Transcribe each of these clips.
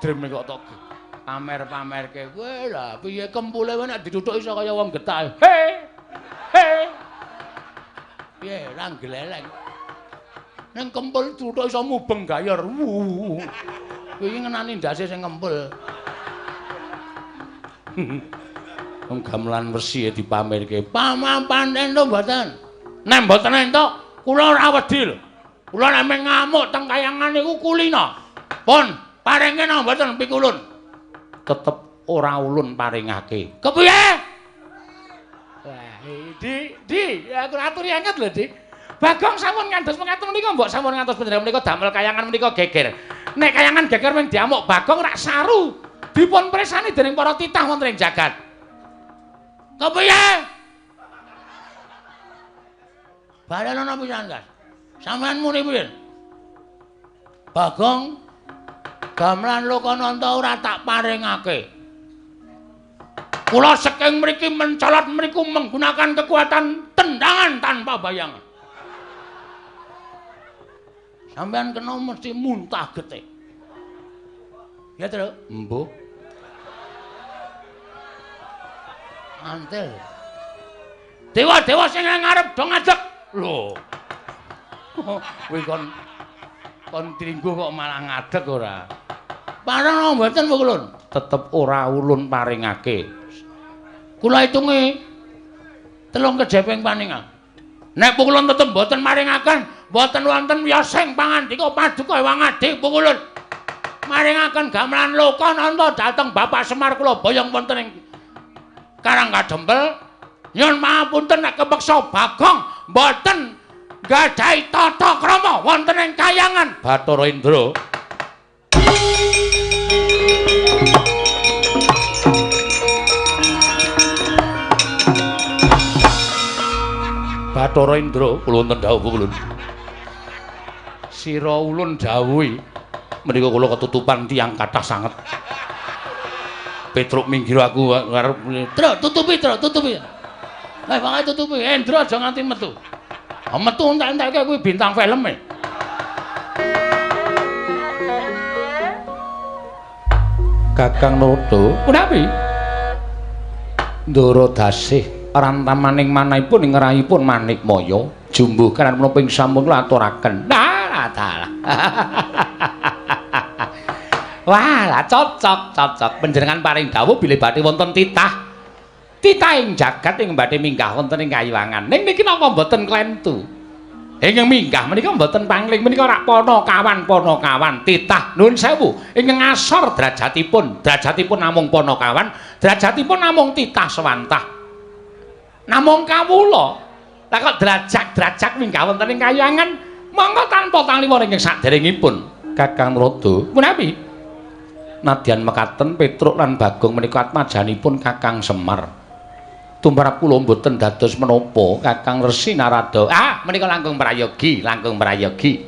Dream kok tok pamer-pamerke. Kowe lah piye kempule kowe nek dituthuk iso kaya wong getah. He. He. Piye ra gleleng. Ning kempul dituthuk iso mubeng gayor. Kowe iki ngenani ndase sing kempul. Wong gamelan wesi dipamerke. Pamapan entuk mboten? Nek mboten entuk, kula ora wedi lho. Kula nek meng ngamuk teng kayangan niku kulina. Pun paringke napa mboten pikulun? Tetep ora ulun paringake. Kepiye? Wah, Di, aku aturi anget lho, Di. Bagong sampun ngantos mekaten menika mbok sampun ngantos panjenengan menika damel kayangan menika geger. Nek kayangan geger mung diamuk Bagong rak saru. Dipun presani dening para titah wonten ing jagat. Kepiye? Balen ana pisan, Gas. Sampeyan muni piye? Bagong gamelan Lokananta ora tak paringake. Kula saking mriki mencolot mriku menggunakan kekuatan tendangan tanpa bayangan. Sampeyan kena mesti muntah getih. Ya, Tru? Embuh. Antil. Dewa-dewa sing ngarep do ngadeg. Lho. Kuwi kon tringgo kok malah ngadeg ora? Pareng mboten Pukulun? Tetep ora ulun paringake. Kula hitungi telung kejeping paningal. Nek Pukulun tetep mboten maringaken, mboten wonten wiyosing pangandika paduka Ewang Adi Pukulun. Maringaken gamelan Lokananta dhateng Bapak Semar kula boyong wonten ing Karang Kadempel. Nyuwun pangapunten nek kepeksa Bagong mboten gadhahi tata krama wonten ing kayangan Bathara Indra. Bathara Indra kula wonten dawuh Pukulun. Sira ulun dawuhi menika kula ketutupan tiyang kathah sanget. Petruk minggir aku arep Truk tutupi, Truk tutupi. Lah pokoke tutupi. Endra aja nganti metu. Metu entek-entekke kuwi bintang film e. Kakang Narada, punapi? Ndara dasih rantamaning manahipun ing ngerahipun Manikmaya jumbuh kanan menapa ing sampun kula aturaken. Nah, dalah. Wah, lah cocok, cocok. Panjenengan paring dawuh bilih badhe wonten titah. Titah ing jagat ing badhe minggah wonten ing kayiwangan. Ning niki napa mboten klentu? Ingkang minggah menika mboten pangling menika rak panakawan panakawan titah nuwun sewu ingkang ngasor derajatipun, derajatipun namung panakawan, derajatipun namung titah sewantah. Namung kawula. Lah kok derajat-derajat minggah wonten ing kayiwangan monggo tanpa taliwara ingkang saderengipun Kakang Narada. Punapi? Nadyan mekaten Petruk lan Bagong menika atmajanipun Kakang Semar. Tumrap kula mboten dados menapa Kakang Resi Narada. Ah, menika langkung prayogi, langkung prayogi.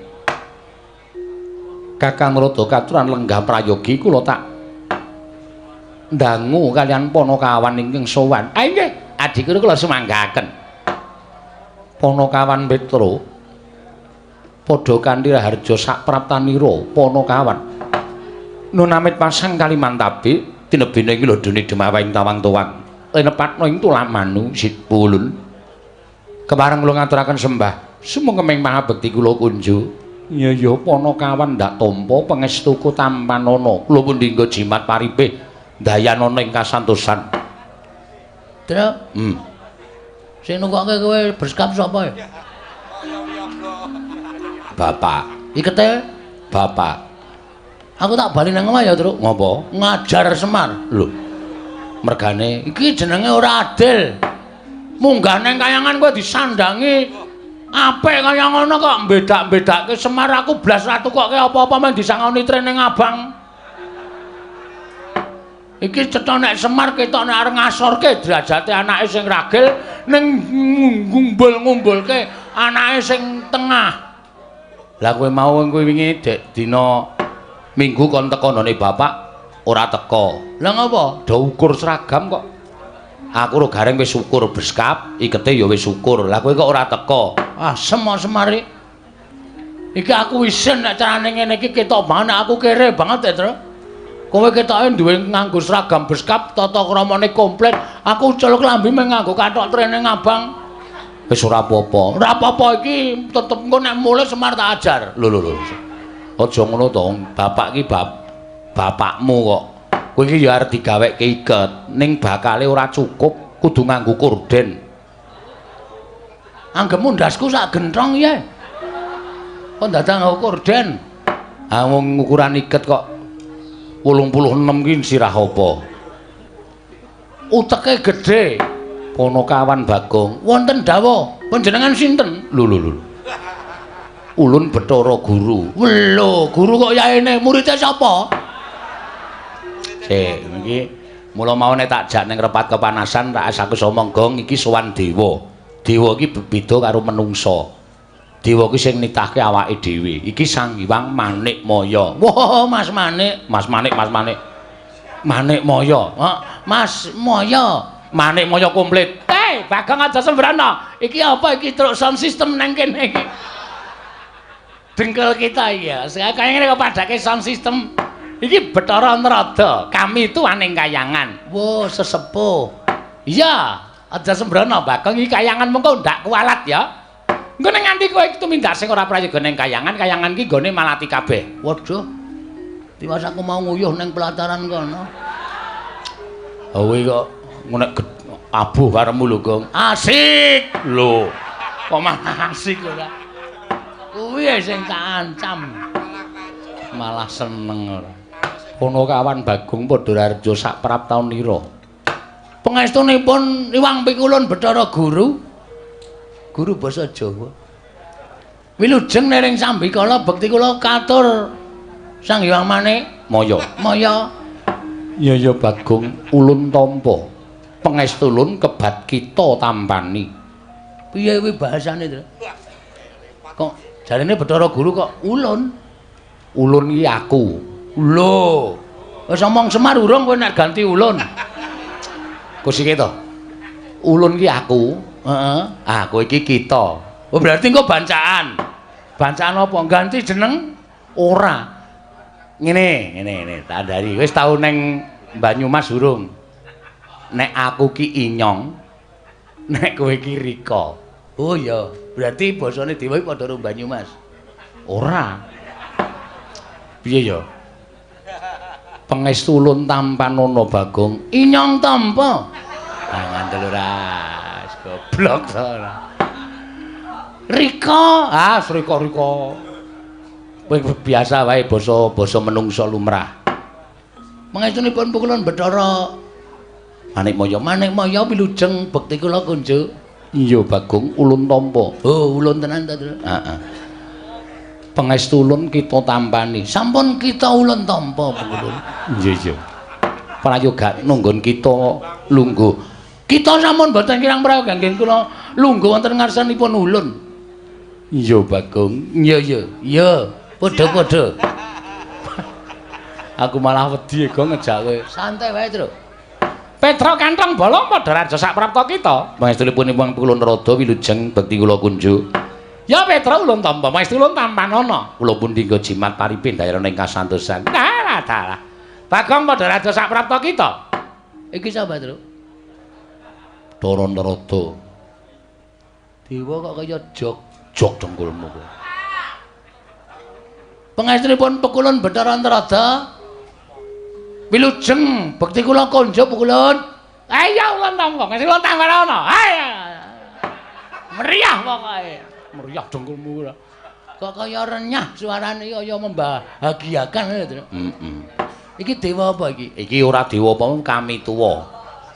Kakang Narada katuran lenggah prayogi kula tak ndangu kalian panakawan ingkang sowan. Ah nggih, adikuru kula sumanggaken. Panakawan Petruk padha kanthi raharja sapraptanira panakawan. Nun amit pasang Kalimantabe tinebene iki lho dene demawing tawang tuwang. Linepatna ing tulamanu sipulun. Kepareng kula ngaturaken sembah sumangkeming mahabekti kula kunju. Ya ya panakawan ndak tampa pangestuku tampanana. Kula pundi nggo jimat paripih dayanana ing kasantosan. Tru. Sing nunggokke kowe berskap sapa ya? Bapak. Ikete bapak. Aku tak bali nang omah ya, Truk. Ngopo? Ngajar Semar. Lho. Mergane iki jenenge ora adil. Munggah nang kayangan kowe disandangi apik kaya ngono kok mbedak-mbedakke Semar aku blas ra tukokke apa-apa men disangoni training abang. Iki cetha nek Semar ketok nek arep ngasorke derajate anake sing ragil ning ngumbul-ngumbulke anake sing tengah. Lah kowe mau kowe wingi dek dina Minggu kon teko nggone bapak ora teko. Lah ngopo? Do ukur seragam kok. Aku ro gareng wis ukur beskap, ikete ya wis ukur. Lah kowe kok ora teko? Ah, semar-semari. Iki aku isin nek carane ngene iki ketok banget aku kere banget ya, Tru. Kowe ketoke duwe nganggo seragam beskap, tata kramane komplit. Aku ucul klambi mung nganggo kathok training abang. Wis ora apa-apa. Ora apa-apa iki tetep engko nek mulih Semar tak ajar. Lho lho lho. Aja ngono to, bapak iki bapakmu kok. Kowe iki ya arep digaweke iket, ning bakale ora cukup, kudu nganggo korden. Anggepmu ndasku sak genthong ya. Kok dadak nganggo korden? Ha wong ukuran iket kok 86 ki sirah apa? Uteke gedhe. Ponokawan Bagong, wonten dawuh, panjenengan sinten? Lho lho lho. Ulun Bathara Guru. Lho, guru kok yaene muridé sapa? Sik, iki mula mau nek tak jak ning repat kepanasan tak aku omong gong iki sowan dewa. Dewa iki beda karo menungsa. Dewa iki sing nitahke awake dhewe. Iki Sang Hyang Manikmaya. Wah, Mas Manik, Mas Manik, Mas Manik. Manikmaya. Mas Maya. Manikmaya komplit. Hei, Bagong aja sembrono. Iki apa iki truk sound system nang kene iki? Dengkul kita iki ya. Kaya ngene kok padake sound system. Iki Bathara Narada, kami itu aning kayangan. Wah, sesepuh. Iya, aja sembrono Bagong iki kayangan mengko ndak kualat ya. Engko nek nganti kowe tumindak sing ora prayoga ning kayangan, kayangan ki nggone malati kabeh. Waduh. Tiwas aku mau nguyuh ning pelataran kono. Kowe kok nek abuh karemu lho, Gong. Asik lho. Kok malah asik ora? Kuwi sing tak ancam. Malah seneng ora. Ponokawan Bagong Padha Raharja sak prap taun nira. Pangestunipun Iwang Pikulun Bathara Guru. Guru basa Jawa. Wilujeng nering sambikala bekti kula katur Sang Hyang Manik Maya. Maya. Ya ya Bagong, ulun tampa. Pangestulun kebat kita tampani. Piye kuwi bahasane, Tru? Kok jarene Bathara Guru kok ulun? Ulun iki aku. Lho. Wis omong Semar urung kowe nek ganti ulun. Kusike to. Ulun iki aku. Heeh. Ah, kowe iki kita. Oh, berarti engko bancaan. Bancaan apa? Ganti jeneng? Ora. Ngene, ngene, ngene, tak andhani. Wis tau ning Banyumas urung? Nek aku ki Inyong, nek kowe ki Rika. Oh iya, berarti basane dewa iki padha karo Banyumas. Ora. Piye ya? Pangestu ulun tampanana Bagong. Inyong tampa. Ah ngandel ora. Goblok to ora. Rika, ah Rika Rika. Kowe biasa wae basa-basa menungsa lumrah. Pangestunipun pukulun Bathara Manikmaya, Manikmaya wilujeng bekti kula kunjuk. Iya Bagong, ulun tampa. Oh, ulun tenan ta, Tru? Heeh. Pangestu ulun kita tampani. Sampun kita ulun tampa pukulun. Iya iya. Prayoga nunggon kita lungguh. Kita sampun boten kirang prayoga nggih kula lungguh wonten ngarsanipun ulun. Iya Bagong. Iya iya. Iya, padha-padha. Aku malah wedi Gong ngejak kowe. Santai wae, Tru. Petruk Kanthong Bolong Padha Raja sak prapta kita. Pangestunipun Iwang Pikulun Rada wilujeng bekti kula kunjuk. Ya Petruk ulun tampa, pangestu ulun tampanana. Kula pun dinggo jimat paripe ndayana ing kasantosan. Dalah dalah. Bagong Padha Raja sak prapta kita. Iki sapa, Truk? Bathara Narada. Dewa kok kaya jog jog dengkulmu kowe. Pangestunipun Pekulun Bathara Narada. Wilujeng bekti kula konjuk Pekulun. Ayo ulun tampa, ngasih ulun tampanana. Ayo. Meriah pokoke. Meriah dengkulmu ora. Kok kaya renyah suarane kaya membahagiakan lho, Truk. Heeh. Iki dewa apa iki? Iki ora dewa apa kami tuwa.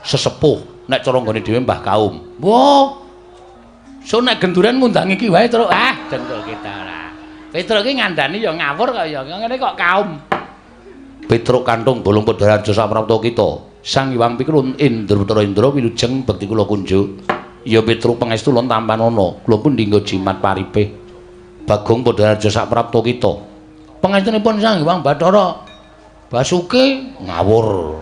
Sesepuh nek cara nggone dhewe Mbah Kaum. Wah. So nek genduren ngundang iki wae, Truk. Ah, dengkul kita ora. Petruk iki ngandani ya ngawur kaya ngene kok kaum. Petruk Kanthong Bolong Padha Raja saprapta kita. Sang Hyang Pikulun Indra Bathara Indra wilujeng bekti kula kunjuk. Ya Petruk pangestu ulun tampanana. Kula pun dinggo jimat paripe. Bagong Padha Raja saprapta kita. Pangestunipun Sang Hyang Bathara Basuki ngawur.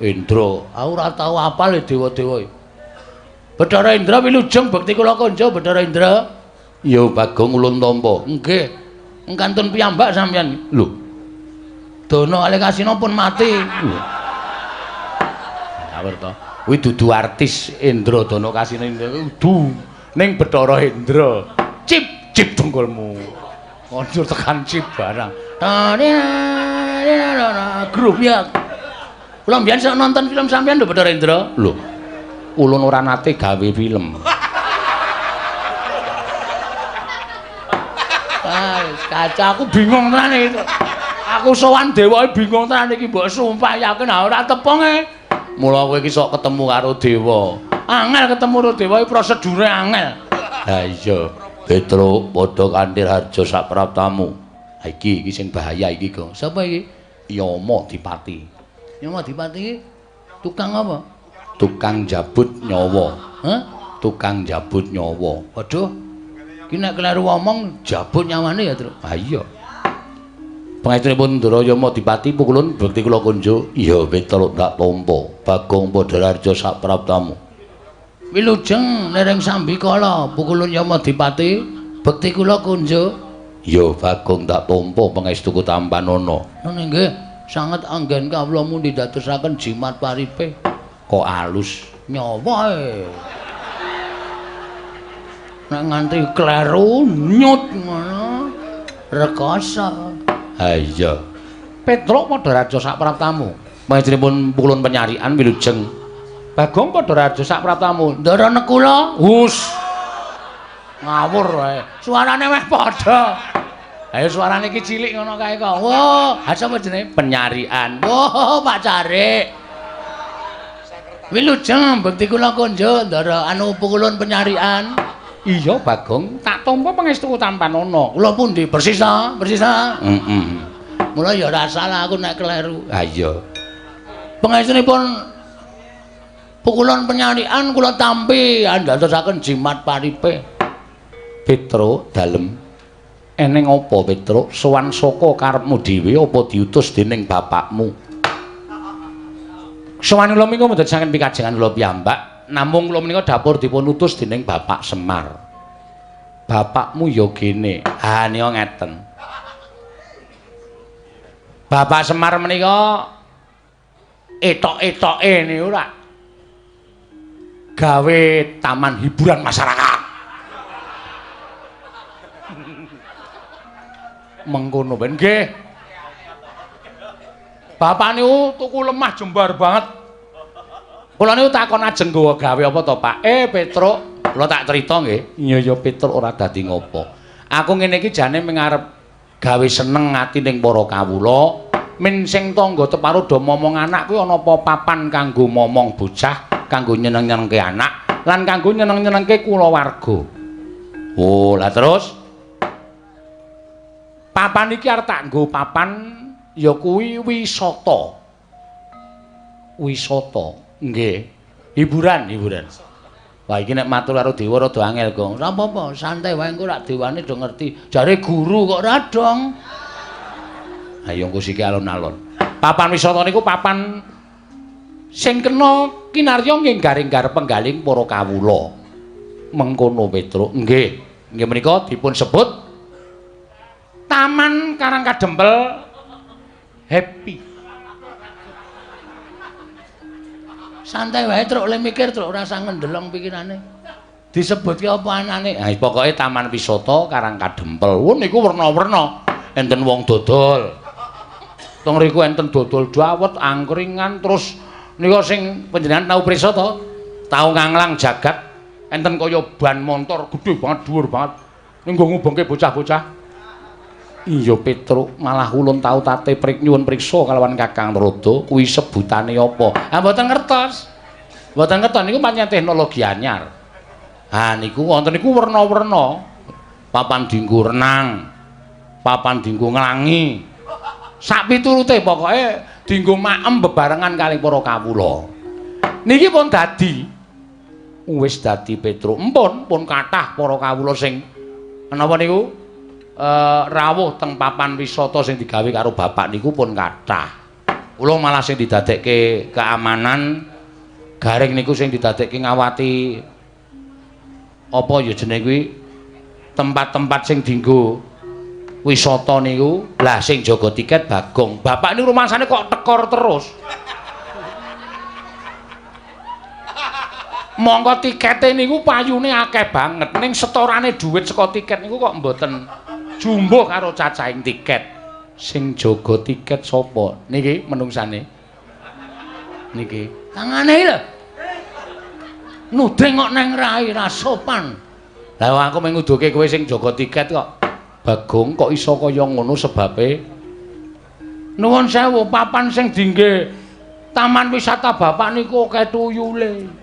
Indra, aku ora tau apal dewa-dewa. Bathara Indra wilujeng bekti kula kunjuk Bathara Indra. Ya Bagong ulun tampa. Nggih. Kantun piyambak sampeyan. Lho. Dono kalih Kasino pun mati. Ngawur to. Kuwi dudu artis Indra Dono Kasino kudu ning Bathara Indra. Cip cip dengkulmu. Kondur tekan cip barang. Grup ya. Kula mbiyen sok nonton film sampean lho Bathara Indra. Lho. Ulun ora nate gawe film. Ah, kaca aku bingung tenan iki. Aku sowan dewa bingung tenan iki mbok sumpah yakin ora tepung e. Mula kowe iki sok ketemu karo dewa. Angel ketemu karo dewa iki prosedure angel. Ha iya, Petruk padha kanthi harja sak praptamu. Ha iki iki sing bahaya iki, Gong. Sapa iki? Yama Dipati. Yama Dipati iki tukang apa? Tukang jabut nyawa. Hah? Tukang jabut nyawa. Waduh. Iki nek kleru omong jabut nyawane ya, Truk. Ha iya. Pangestunipun Ndara Yama Dipati pukulun bekti kula kunjuk. Iya, Petruk tak tampa. Bagong Padha Harja sak praptamu. Wilujeng nereng sambikala pukulun Yama Dipati bekti kula kunjuk. Iya, Bagong tak tampa pangestuku tampanana. Ngono nggih, sanget anggen kawula mundi dadosaken jimat paripe. Kok alus nyawa e. Nek nganti kleru nyut ngono rekoso. Ha iya. Petruk Padha Raja sak praptamu. Pangestunipun pukulun penyarian wilujeng. Bagong Padha Raja sak praptamu. Ndara Nekula. Hus. Ngawur wae. Suarane meh padha. Ayo suarane iki cilik ngono kae kok. Wah, ha sapa jenenge? Penyarian. Wah, Pak Carik. Wilujeng bekti kula kunjuk ndara anu pukulun penyarian. Iya, Bagong, tak tampa pangestuku tampanana. Kula pundi? Persis ta? Persis ta? Heeh. Mula ya ora salah aku nek kleru. Ha iya. Pangestunipun pukulun penyarian kula tampi andadosaken jimat paripe. Petruk dalem. Eneng apa Petruk? Sowan saka karepmu dhewe apa diutus dening bapakmu? Sowan kula menika mboten saking pikajengan kula piyambak, namung kula menika dapur dipun utus dening Bapak Semar. Bapakmu ya gene. Ha nika ngeten. Bapak Semar menika etok-etoke niku ora gawe taman hiburan masyarakat. Mengkono ben nggih. Bapak niku tuku lemah jembar banget. Kula niku takon ajeng nggawa gawe apa to, Pak? Petruk, kula tak crita nggih. Iya ya Petruk ora dadi ngopo. Aku ngene iki jane mung arep gawe seneng ati ning para kawula. Men sing tangga teparo do momong anak kuwi ana apa papan kanggo momong bocah, kanggo nyeneng-nyenengke anak, lan kanggo nyeneng-nyenengke kulawarga. Oh, lah terus papan iki arep tak nggo papan ya kuwi wisata. Wisata. Nggih. Hiburan, hiburan. Wah, iki nek matur karo dewa rada angel, Gong. Ora apa-apa, santai wae engko rak dewane do ngerti. Jare guru kok ora dong. Ayo engko siki alon-alon. Papan wisata niku papan sing kena kinarya nginggar-inggar penggaling para kawula. Mengkono Petruk. Nggih. Nggih menika dipun sebut Taman Karang Kadempel Happy. Santai wae Truk, le mikir Truk, ora usah ngendelong pikirane. Disebutke apa anane? Ha pokoke Taman Wisata Karang Kadempel. Wo niku werna-werna. Enten wong dodol. Teng riku enten dodol dawet, angkringan, terus nika sing panjenengan tau prisa to? Tau nganglang jagat enten kaya ban montor gedhe banget, dhuwur banget. Ning nggo ngubengke bocah-bocah. Iya Petruk, malah ulun tau tate prik nyuwun priksa kalawan Kakang Narada kuwi sebutane apa? Ha mboten ngertos. Mboten ngertos niku pancen teknologi anyar. Ha niku wonten niku werna-werna. Papan dienggo renang, papan dienggo nglangi. Sak piturute pokoke dienggo maem bebarengan kalih para kawula. Niki pun dadi. Wis dadi Petruk. Empun pun kathah para kawula sing menapa niku? Rawuh teng papan wisata sing digawe karo bapak niku pun kathah. Kula malah sing didadekke keamanan garing niku sing didadekke ngawati apa ya jenenge kuwi tempat-tempat sing dienggo wisata niku. Lah sing jaga tiket Bagong. Bapak niku rumangsane kok tekor terus. Mongko tikete niku payune akeh banget, ning setorane dhuwit saka tiket niku kok mboten jumbuh karo cacahing tiket. Sing jaga tiket sapa? Niki menungsane. Niki. Tangane lho. Nuding kok neng rai ra sopan. Lah aku mung nguduke kowe sing jaga tiket kok. Bagong kok iso kaya ngono sebabe? Nuwun sewu, papan sing dingge taman wisata bapak niku akeh tuyule.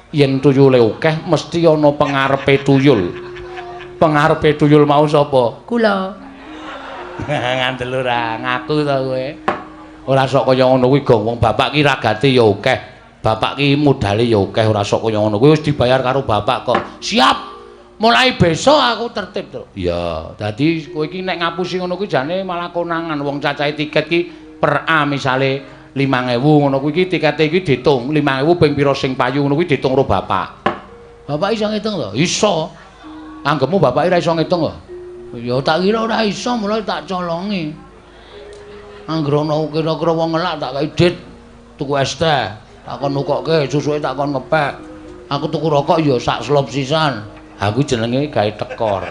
Yen tuyule akeh mesti ana pengarepe tuyul. Pengarepe tuyul mau sapa? Kula. Ngandel ora ngaku to kowe. Ora sok kaya ngono kuwi, Gong. Wong bapak ki ragate ya akeh. Bapak ki modale ya akeh, ora sok kaya ngono kuwi wis dibayar karo bapak kok. Siap. Mulai besok aku tertib, Truk. Iya, dadi kowe iki nek ngapusi ngono kuwi jane malah konangan. Wong cacahe tiket ki per A misale 5.000 ngono kuwi iki tikete iki diitung 5.000 ping pira sing payu ngono kuwi diitung karo bapak. Bapak iso ngitung to? Iso. Anggepmu bapak ora iso ngitung kok? Ya tak kira ora iso, mulai tak colongi. Anggere ana kira-kira wong ngelak tak kei dit tuku es teh, tak kon nukokke, susuke tak kon ngepek. Aku tuku rokok ya sak slop sisan. Aku jenenge gawe tekor.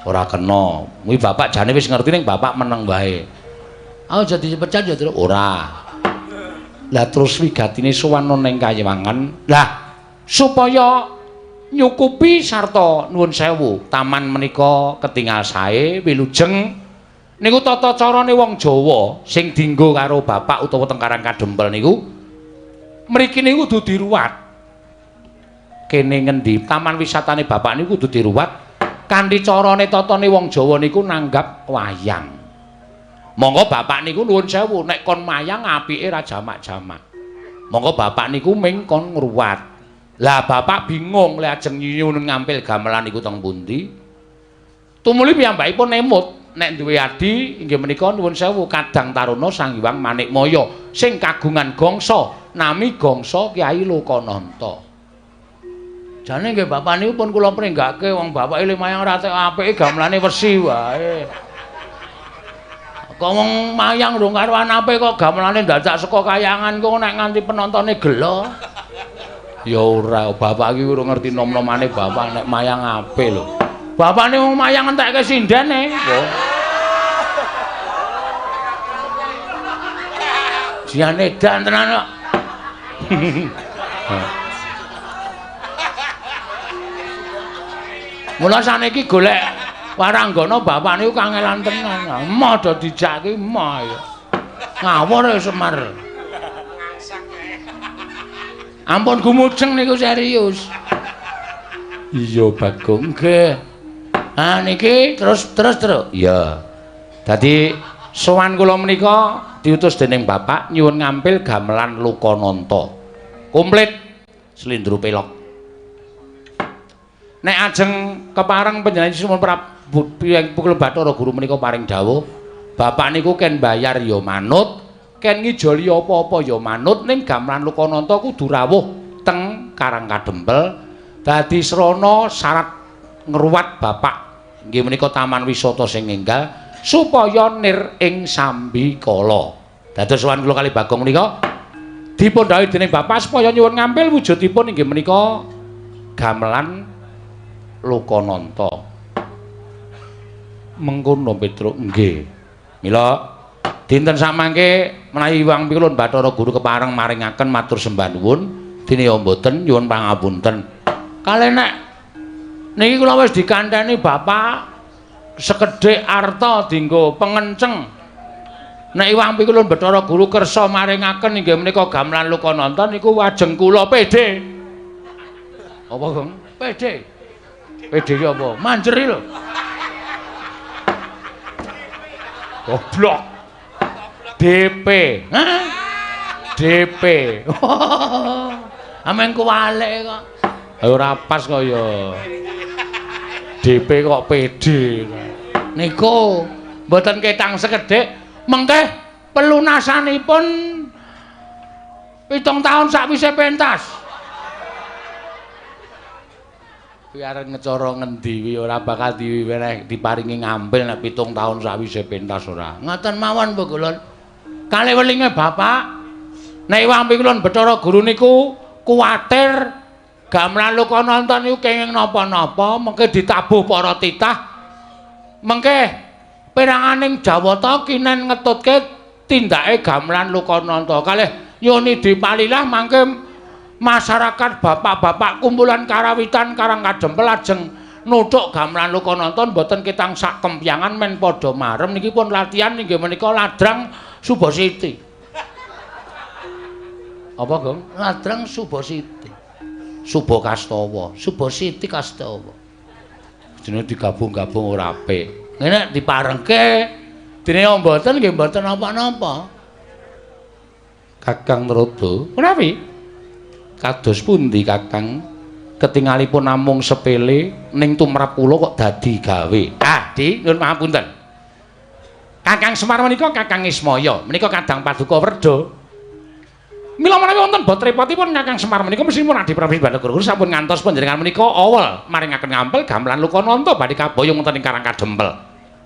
Ora kena. Kuwi bapak jane wis ngerti ning bapak meneng wae. Aku jadi dipecat ya, Truk? Ora. Lah terus wigatine sowan ning Kayiwangan. Lah supaya nyukupi sarta nuwun sewu, taman menika ketingal sae wilujeng niku tata carane wong Jawa sing dinggo karo bapak utawa teng Karang Kadempel niku mriki niku kudu diruwat. Kene ngendi taman wisatane bapak niku kudu diruwat kanthi carane tatane wong Jawa niku nanggap wayang. Monggo bapak niku nuwun sewu nek kon mayang apike ra jamak-jamak. Monggo bapak niku ming kon ngruwat. Lah bapak bingung lek ajeng nyuwun ngampil gamelan niku teng pundi. Tumuli piyambakipun emut nek duwe adi inggih menika nuwun sewu Kadang Taruna Sang Hyang Manikmaya sing kagungan gangsa nami gangsa Kyai Lokananta. Jane nggih bapak niku pun kula pringgake wong bapake le mayang ra tek apike gamelane wesi wae. Kok wong mayang rung karuan apik kok gamelane dadak saka kayangan kok nek nganti penontone gelo. Ya ora, bapak iki urung ngerti nom-nomane bapak nek mayang apik lho. Bapakne wong mayang entekke sindene. Jian edan tenan kok. Mula saniki golek waranggana bapak niku kangelan tenan. Emoh do dijak ki emoh ya. Ngawur ya Semar. Ampun gumujeng niku serius. Iya Bagong nggih. Ah niki terus. Iya. Dadi sowan kula menika diutus dening bapak nyuwun ngampil gamelan Lokananta. Komplit slendro pelok. Nek ajeng kepareng panjenengan Sunan Prabu Pukul Bathara Guru menika paring dawuh, bapak niku ken bayar ya manut, ken ngijoli apa-apa ya manut, ning gamelan Lokananta kudu rawuh teng Karang Kadempel dadi srana syarat ngruwat bapak inggih menika taman wisata sing enggal supaya nir ing sambikala. Dados sowan kula kali Bagong menika dipun dawuhi dening bapak supaya nyuwun ngampil wujudipun inggih menika gamelan Lokananta. Mengkono Petruk nggih. Mila dinten samangke menawi Hyang Pikulun Bathara Guru kepareng maringaken matur sembah nuwun, dene ya mboten nyuwun pangapunten. Kalih nek niki kula wis dikandhani bapak sekedhik arta dinggo pengenceng. Nek Hyang Pikulun Bathara Guru kersa maringaken inggih menika gamelan Lokananta niku wajeng kula PD. Apa, Gong? PD. PD ki apa? Manjeri lho. Goblok. DP. Hah? DP. Amen kuwalik kok. Ora pas kok ya. DP kok PD. Niku mboten ketang sekedhik, mengke pelunasanipun 7 taun sakwise pentas. Kuwi arep ngecara ngendi kuwi ora bakal diweneh diparingi ngampil nek 7 taun sawise pentas ora. Ngoten mawon Bu Kulun. Kalih welinge Bapak, nek Iwang Pikulun Bathara Guru niku kuwatir gamelan Lokananta niku kenging napa-napa mengke ditabuh para titah. Mengke peranganing Jawata kinen ngetutke tindake gamelan Lokananta. Kalih yoni dipalilah mangke masyarakat bapak-bapak kumpulan karawitan Karang Kadempel lajeng nuthuk gamelan Lokananta mboten ketang sak kempyangan men padha marem niki pun latihan inggih menika ladrang Subasiti. Apa, Gong? Ladrang Subasiti. Subakastawa, Subasiti Kastawa. Jenenge digabung-gabung ora apik. Ngene diparengke dene mboten nggih mboten napa-napa. Kakang Narada, menawi kados pundi Kakang ketingalipun namung sepele ning tumrap kula kok dadi gawe. Ah, Di, nyuwun pangapunten. Kakang Semar menika Kakang Ismaya, menika kadang paduka werda. Mila menawi wonten bot repotipun Kakang Semar menika mesthipun Adi Prabu Bathara Guru sampun ngantos panjenengan menika awel maringaken ngampil gamelan Lokananta badhe kaboyong wonten ing Karang Kadempel.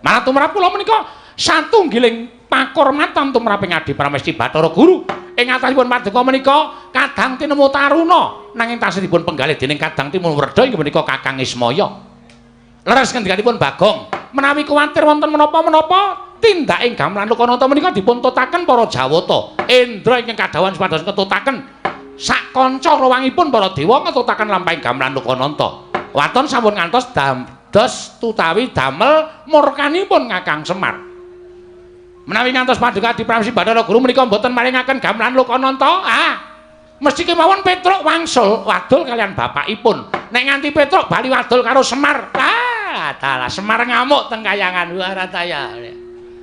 Malah tumrap kula menika satunggiling pakurmatan tumraping Adi Pramesti Bathara Guru. Ing atasipun paduka menika kadang tinemu taruna nanging tasih dipun penggalih dening kadang timun werda inggih menika Kakang Ismaya. Leres ngendikanipun Bagong, menawi kuwatir wonten menapa-menapa tindaking gamelan Lokananta menika dipun tutaken para Jawata. Indra ingkang kadhawuhan supados ngetutaken sak kanca rawangipun para dewa ngetutaken lampahing gamelan Lokananta. Waton sampun ngantos dados tutawi damel murkanipun Kakang Semar. Menawi ngantos paduka Adi Pramesti Bathara Guru menika mboten maringaken gamelan Lokananta, ah mesti kemawon Petruk wangsul wadul kalian bapakipun. Nek nganti Petruk bali wadul karo Semar, ah dalah Semar ngamuk teng kayangan. Wah rataya.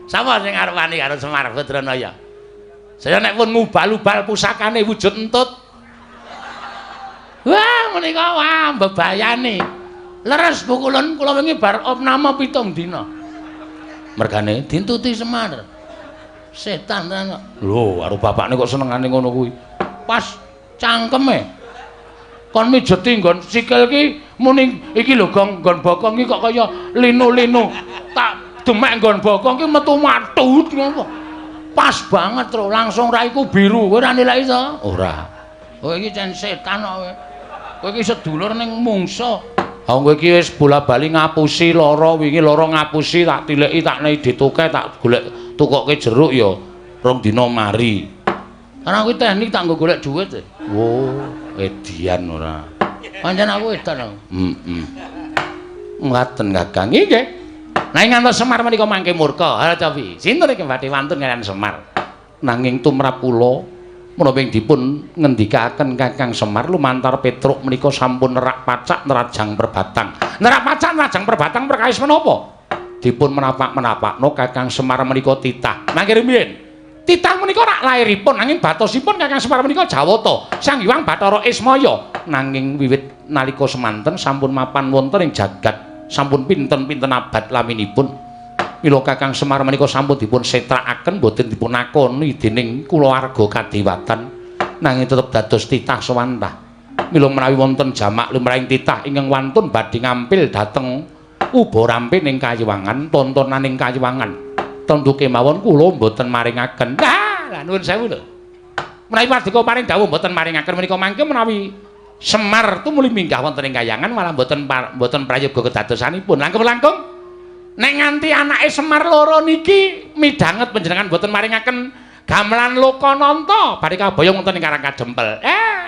Sapa sing arep wani karo Semar Badranaya? Saya nek pun ngubal-ubal pusakane wujud entut. Wah menika wah bebayani. Leres Bu Kulun, kula wingi bar opname 7 dina. Mergane dintuti Semar. Setan tenan kok. Lho, karo bapakne kok senengane ngono kuwi. Pas cangkeme. Kon mijeti nggon sikil ki muni iki lho Gong, nggon bokong iki kok kaya linu-linu. Tak demek nggon bokong ki metu matut ngono. Pas banget tro, langsung raiku biru. Kowe ora nilai to? Ora. Kowe iki cen setan kok kowe. Kowe iki sedulur ning mungsa. Ha kowe iki wis bola-bali ngapusi lara, wingi lara ngapusi tak tileki tak nei dituke tak golek tukoke jeruk ya rong dina mari. Karena aku teknik tak nggo golek duit. Oh, edian ora. Pancen aku edan aku. Heeh. Ngaten Kakang. Nggih. Nanging ngantos Semar menika mangke murka. Ha cobi. Sinten iki badhe wantun kaliyan Semar? Nanging tumrap kula menapa ing dipun ngendikaken Kakang Semar lumantar Petruk menika sampun nerak pacak nerajang perbatang. Nerak pacak nerajang perbatang perkawis menapa? Dipun menapak-menapakno Kakang Semar menika titah. Mangke rumiyin. Titah menika rak lairipun nanging batosipun Kakang Semar menika Jawata. Sang Hyang Bathara Ismaya. Nanging wiwit nalika semanten sampun mapan wonten ing jagat sampun pinten-pinten abad laminipun. Mila Kakang Semar menika sampun dipun setrakaken boten dipun akoni dening kulawarga kadewatan nanging tetep dados titah sewantah. Mila menawi wonten jamak lumrahing titah ingkang wantun badhe ngampil dhateng uba rampe ning kayiwangan tontonan ning kayiwangan. Tentu kemawon kula mboten maringaken. Ah, lah nuwun sewu lho. Menawi paduka paring dawuh mboten maringaken menika mangke menawi Semar tumuli minggah wonten ing kayangan malah mboten mboten prayoga kedadosanipun. Langkung-langkung nek nganti anake Semar loro niki midhanget panjenengan mboten maringaken gamelan Lokananta badhe kaboyong wonten ing Karang Kadempel.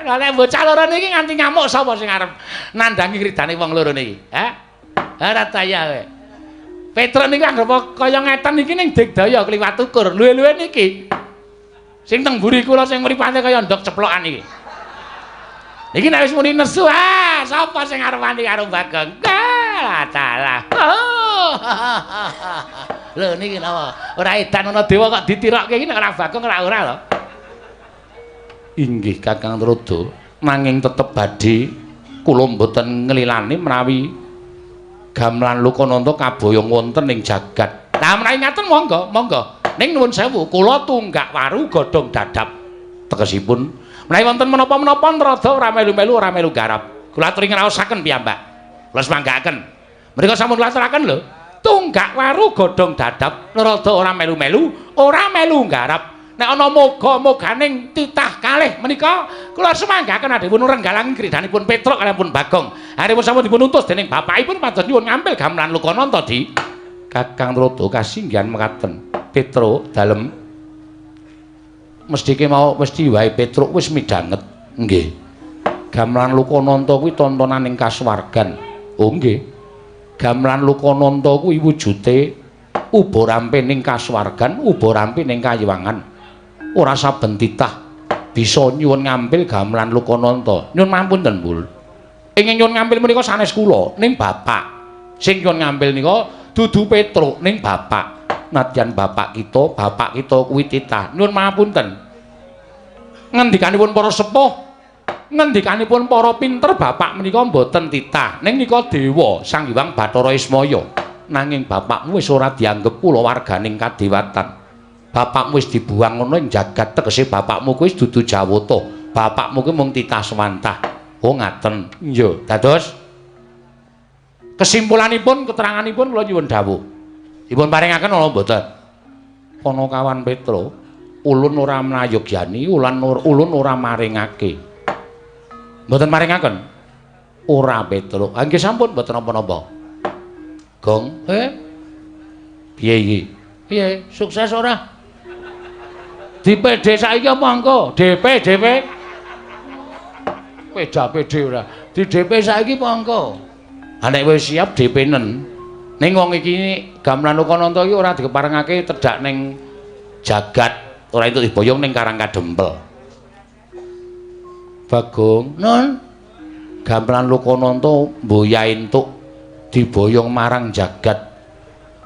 Lha nek bocah loro niki nganti ngamuk sapa sing arep nandhangi kridane wong loro niki? Hah? Ora taya kowe. Petruk niki anggere kaya ngeten niki ning digdaya kliwat ukur. Luwe-luwe niki. Sing teng mburi kula sing mripate kaya ndok ceplokan iki. Iki nek wis muni nesu, ah, sapa sing arep wani karo Bagong? Ah, dalah. Oh. Lho niki napa? Ora edan ana dewa kok ditirokke iki nek ora Bagong ora ora lho. Inggih Kakang Trada, nanging tetep badhe kula mboten nglilani menawi gamelan Lokananta kaboyong wonten ing jagat. Lah menawi ngaten monggo, monggo. Ning nuwun sewu, kula tunggak waru godhong dadap. Tegesipun menawi wonten menapa-menapa Narada ora melu-melu ora melu garap. Kula aturi ngraosaken piyambak. Kula semanggaaken. Mriku sampun kula aturaken lho. Tunggak waru godhong dadap, rada ora melu-melu, ora melu nggarap. Nek ana moga-moganing titah kalih menika kula semanggaken adhewun renggalang kridanipun Petruk kaliyan Bagong. Aripun sampun dipun utus dening bapakipun pados nyuwun ngampil gamelan Lokananta di Kakang Rada kasinggihan mekaten. Petruk dalem mestike mau mesti wae Petruk wis midhanget. Nggih. Gamelan Lokananta kuwi tontonan ing kasuwargan. Oh nggih. Gamelan Lokananta kuwi wujude uba rampe ning kasuwargan, uba rampe ning kayiwangan. Ora saben titah bisa nyuwun ngampil gamelan Lokananta. Nyuwun mampunten, Bul. Ingkang nyuwun ngampil menika sanes kula, ning bapak. Sing nyuwun ngampil nika dudu Petruk, ning bapak. Nadyan bapak kita kuwi titah. Nyuwun mapunten. Ngendikanipun para sepuh, ngendikanipun para pinter bapak menika mboten titah. Ning nika dewa Sang Hyang Bathara Ismaya. Nanging bapakmu wis ora dianggep kulawarganing kadewatan. Bapakmu wis dibuang ngono ing jagat, tegese bapakmu kuwi wis dudu Jawata. Bapakmu kuwi mung titah swantah. Oh ngaten. Iya, dados kesimpulanipun, keteranganipun kula nyuwun dawuh. Dipun paringaken napa mboten? Panakawan Petruk, ulun ora mlayogyani, ulun ora maringake. Mboten maringaken? Ora Petruk. Ha nggih sampun mboten napa-napa. Gong, piye iki? Piye? Sukses ora? Di PD saiki apa engko? DP, DP. Peda PD ora. Di DP saiki apa engko? Ha nek wis siap DP-nen. Ning wong iki gamelan Lokananta iki ora dikeparengake tedhak ning jagat, ora entuk diboyong ning Karang Kadempel. Bagong, nun. Gamelan Lokananta mboya entuk diboyong marang jagat.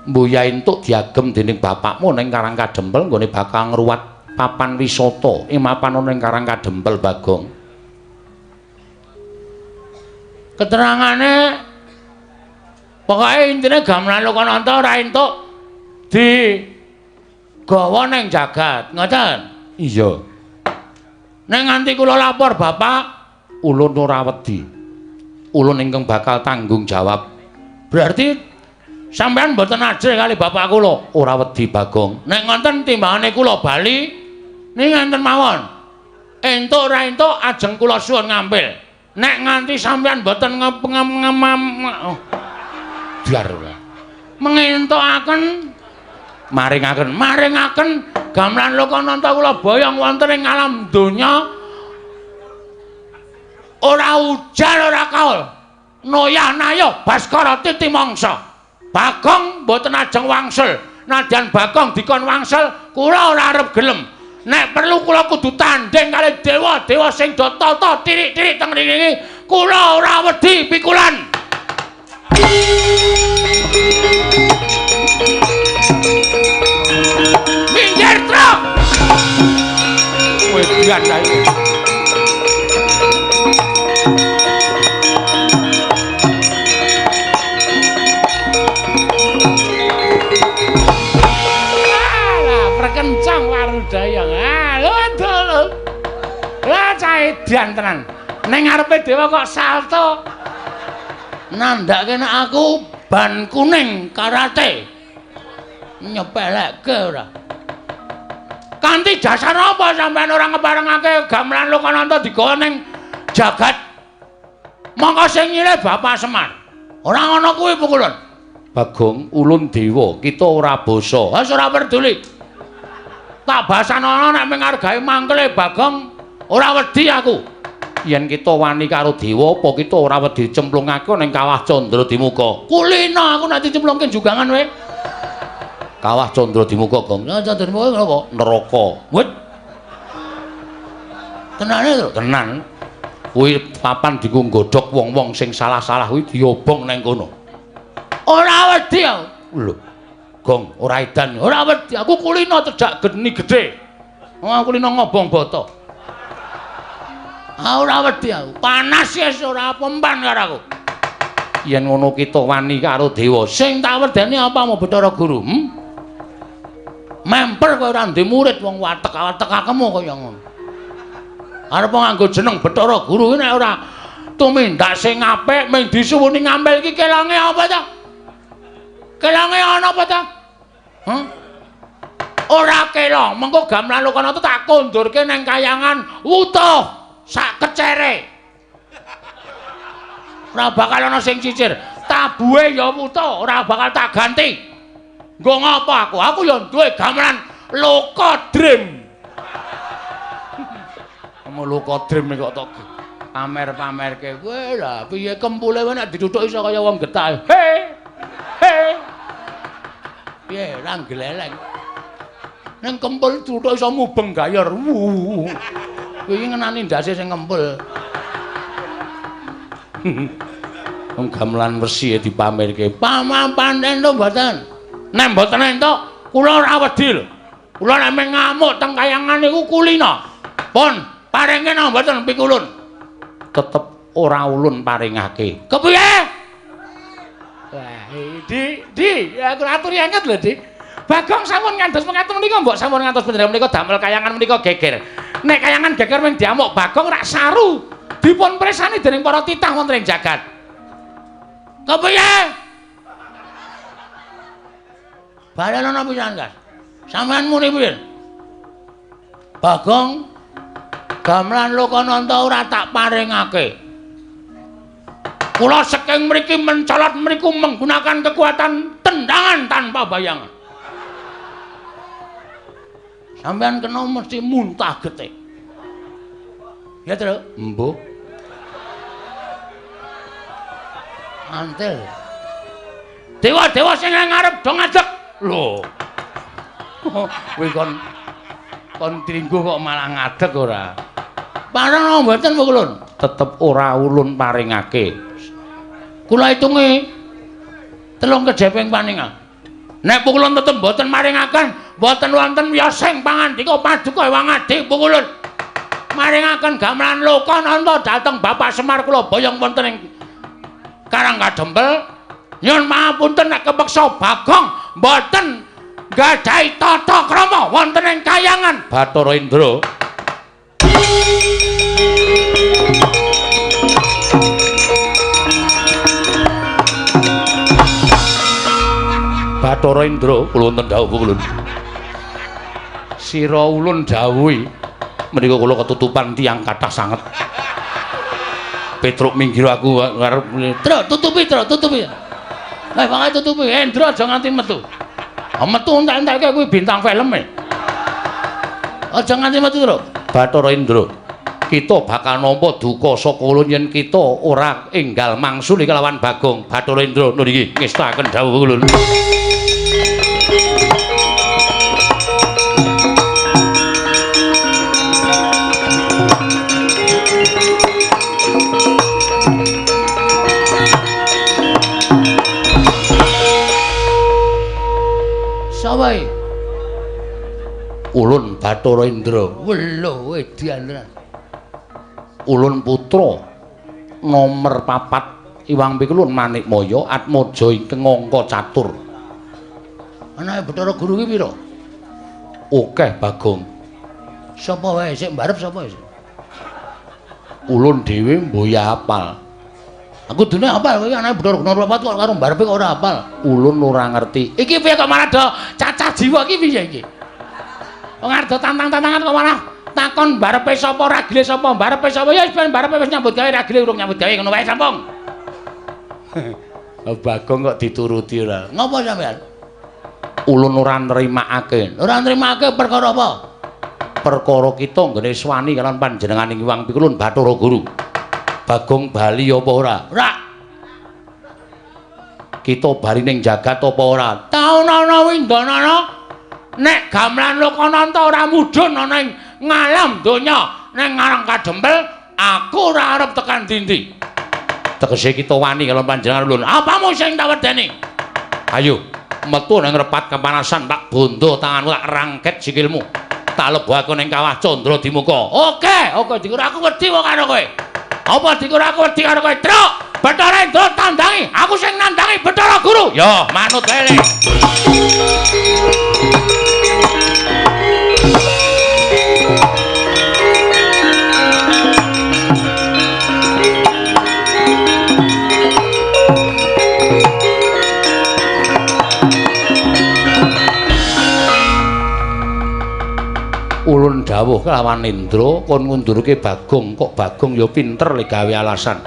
Mboya entuk diagem dening bapakmu ning Karang Kadempel nggone bakal ngruwat papan wisata ing mapan ana ing Karang Kadempel Bagong. Keterangane pokoke intine gamelan Lokananta ora entuk digawa ning jagat, ngoten? Iya. Nek nganti kula lapor bapak, ulun ora wedi. Ulun ingkang bakal tanggung jawab. Berarti sampean mboten ajrih kali bapak kula? Ora wedi Bagong. Nek ngoten timbangane kula bali ning ngenten mawon. Entuk ora entuk ajeng kula suwun ngampil. Nek nganti sampean mboten ngem biar ora. Mengentukaken maringaken maringaken gamelan Lokananta kula boyong wonten ing alam donya ora ujar ora kaul. Noyah nayoh Baskara titi mangsa. Bagong mboten ajeng wangsul. Nadyan Bagong dikon wangsul, kula ora arep gelem. Nek perlu kula kudu tanding kali dewa-dewa sing do tata tirik-tirik teng mriki. Kula ora wedi pikulan. Minggir, Truk. Kowe bian kae. Kencang warudaya. Ah, lho lho. Lah cah edan tenan. Ning ngarepe dewa kok salto. Nandhake nek aku ban kuning karate. Nyepelekke ora. Kanthi dasar apa sampean ora ngeparengake gamelan Lokananta digawa ning jagat? Mongko sing nyilih Bapak Semar. Ora ngono kuwi pukulun. Bagong, ulun dewa, kita ora basa. Wis ora peduli. Tak basanono nek menghargai mangkele Bagong ora wedi aku. Yen kita wani karo dewa apa kita ora wedi cemplungake ning Kawah Candra Dimuka? Kulino aku nek dicemplungke jugangan kowe. Kawah Candra Dimuka, Gong. Candra Dimuka napa? Neraka. Wit. Tenane to? Tenan. Kuwi papan dienggo nggodhog wong-wong sing salah-salah kuwi diobong nang kono. Ora wedi aku. Lho. Gong, ora edan, ora wedi. Aku kulino cedhak geni gedhe. Aku kulino ngobong bata. Ah, ora wedi aku. Panas wis ora pempan karo aku. Yen ngono kita wani karo dewa. Sing tak wedeni apa mau Bathara Guru? Memper kowe ora ndek murid wong watek-watekakemu kaya ngono. Arep nganggo jeneng Bathara Guru nek ora Tumindak sing apik ming disuwuni ngambil iki kelonge apa ta? Kelonge ana apa ta? Hah? Ora kelong, mengko gamelan Lokananta tak kondurke nang kayangan wutuh sak kecere. Ora bakal ana sing cicir. Tabuhe ya wutuh, ora bakal tak ganti. Nggo ngapa aku? Aku ya duwe gamelan Loka Dream. Kamu Loka Dream kok tok pamer-pamerke. Kowe lah piye kempule wae nek dituthuk iso kaya wong getah. He. He. Piye ra gleleng. Ning kempul tuthuk iso mubeng gayor. Kowe iki ngenani ndase sing kempul. Wong gamelan wesi dipamerke. Pamapan entuk mboten? Nek mboten entuk, kula ora wedi lho. Kula nek meng ngamuk teng kayangan niku kulina. Pun paringke napa mboten pikulun? Tetep ora ulun paringake. Kepiye? Wah, Di, aku aturi anget lho, Di. Bagong sampun ngantos mekaten menika mbok sampun ngantos panjenengan menika damel kayangan menika geger. Nek kayangan geger mung diamuk Bagong rak saru. Dipun presani dening para titah wonten ing jagat. Kepiye? Balen ana pisan, Gas. Sampeyan muni piye? Bagong gamelan Lokananta ora tak paringake. Kula saking mriki mencolot mriku menggunakan kekuatan tendangan tanpa bayangan. Sampeyan kena mesti muntah getih. Ya, Tru? Embuh. Antil. Dewa-dewa sing ngarep do ngadeg. Lho. Kuwi kon tringgo kok malah ngadeg ora? Pareng napa mboten ulun? Tetep ora ulun paringake. Kula hitungi 3 kejeping paningal. Nek pukulun tetep mboten maringaken, mboten wonten wiyosing pangandika paduka Hyang Adi pukulun. Maringaken gamelan Lokananta dhateng Bapak Semar kula boyong wonten ing Karang Kadempel. Nyuwun pangapunten nek kepeksa Bagong mboten nggadahi tata krama wonten ing kayangan Bathara Indra. Bathara Indra kula wonten dawuh ulun. Sira ulun dawuhi menika kula ketutupan tiyang kathah sanget. Petruk minggir aku arep Tru tutupi, Tru tutupi. Lah pokoke tutupi, Endra aja nganti metu. Metu entek-enteke kuwi bintang filme. Aja nganti metu, Tru. Bathara Indra, kita bakal nampa duka saka ulun yen kita ora enggal mangsuli kelawan Bagong. Bathara Indra niki ngestakaken dawuh ulun. Sapa iki? Ulun Bathara Indra. Welo edian tenan. Ulun putra nomer 4 Iwang Pikulun Manikmaya Atmaja ingkang angka catur. Anake Bathara Guru ki pira? Akeh Bagong. Sapa wae sik mbarep sapa sik? Ulun dhewe mboya apal. Aku dene apal kowe anake Bathara Guru 4 kok karo mbarepe kok ora apal. Ulun ora ngerti. Iki piye kok malah do cacah jiwa iki piye iki? Wong arep do tantang-tantangan kok malah takon barepe sapa ragile sapa barepe sapa ya wis ben barepe wis nyambut gawe ragile urung nyambut gawe ngono wae sampung. Bagong kok dituruti ora. Ngopo sampean? Ulun ora nrimakake. Ora nrimakake perkara apa? Perkara kita nggene swani kalian panjenengan ing Hyang Pikulun Bathara Guru. Bagong bali apa ora? Ora. Kita bali ning jagat apa ora? Taunana windanana nek gamelan Lokananta ora mudhun ana ing ngalam donya ning Karang Kadempel, aku ora arep tekan dindi. Tegese kita wani karo panjenengan ulun. Apamu sing tak wedeni? Ayo metu nang repat kepanasan tak bondo tanganmu tak rangket sikilmu. Tak lebokake ning kawah Candra Dimuka. Oke, oke dikira aku wedi wong karo kowe. Apa dikira aku wedi karo kowe? Truk, Bathara Indra tandangi, aku sing nandangi Bathara Guru. Yo, manut wae. Ulun dawuh kelawan Indra kon ngundurke Bagong, kok Bagong ya pinter le gawe alasan.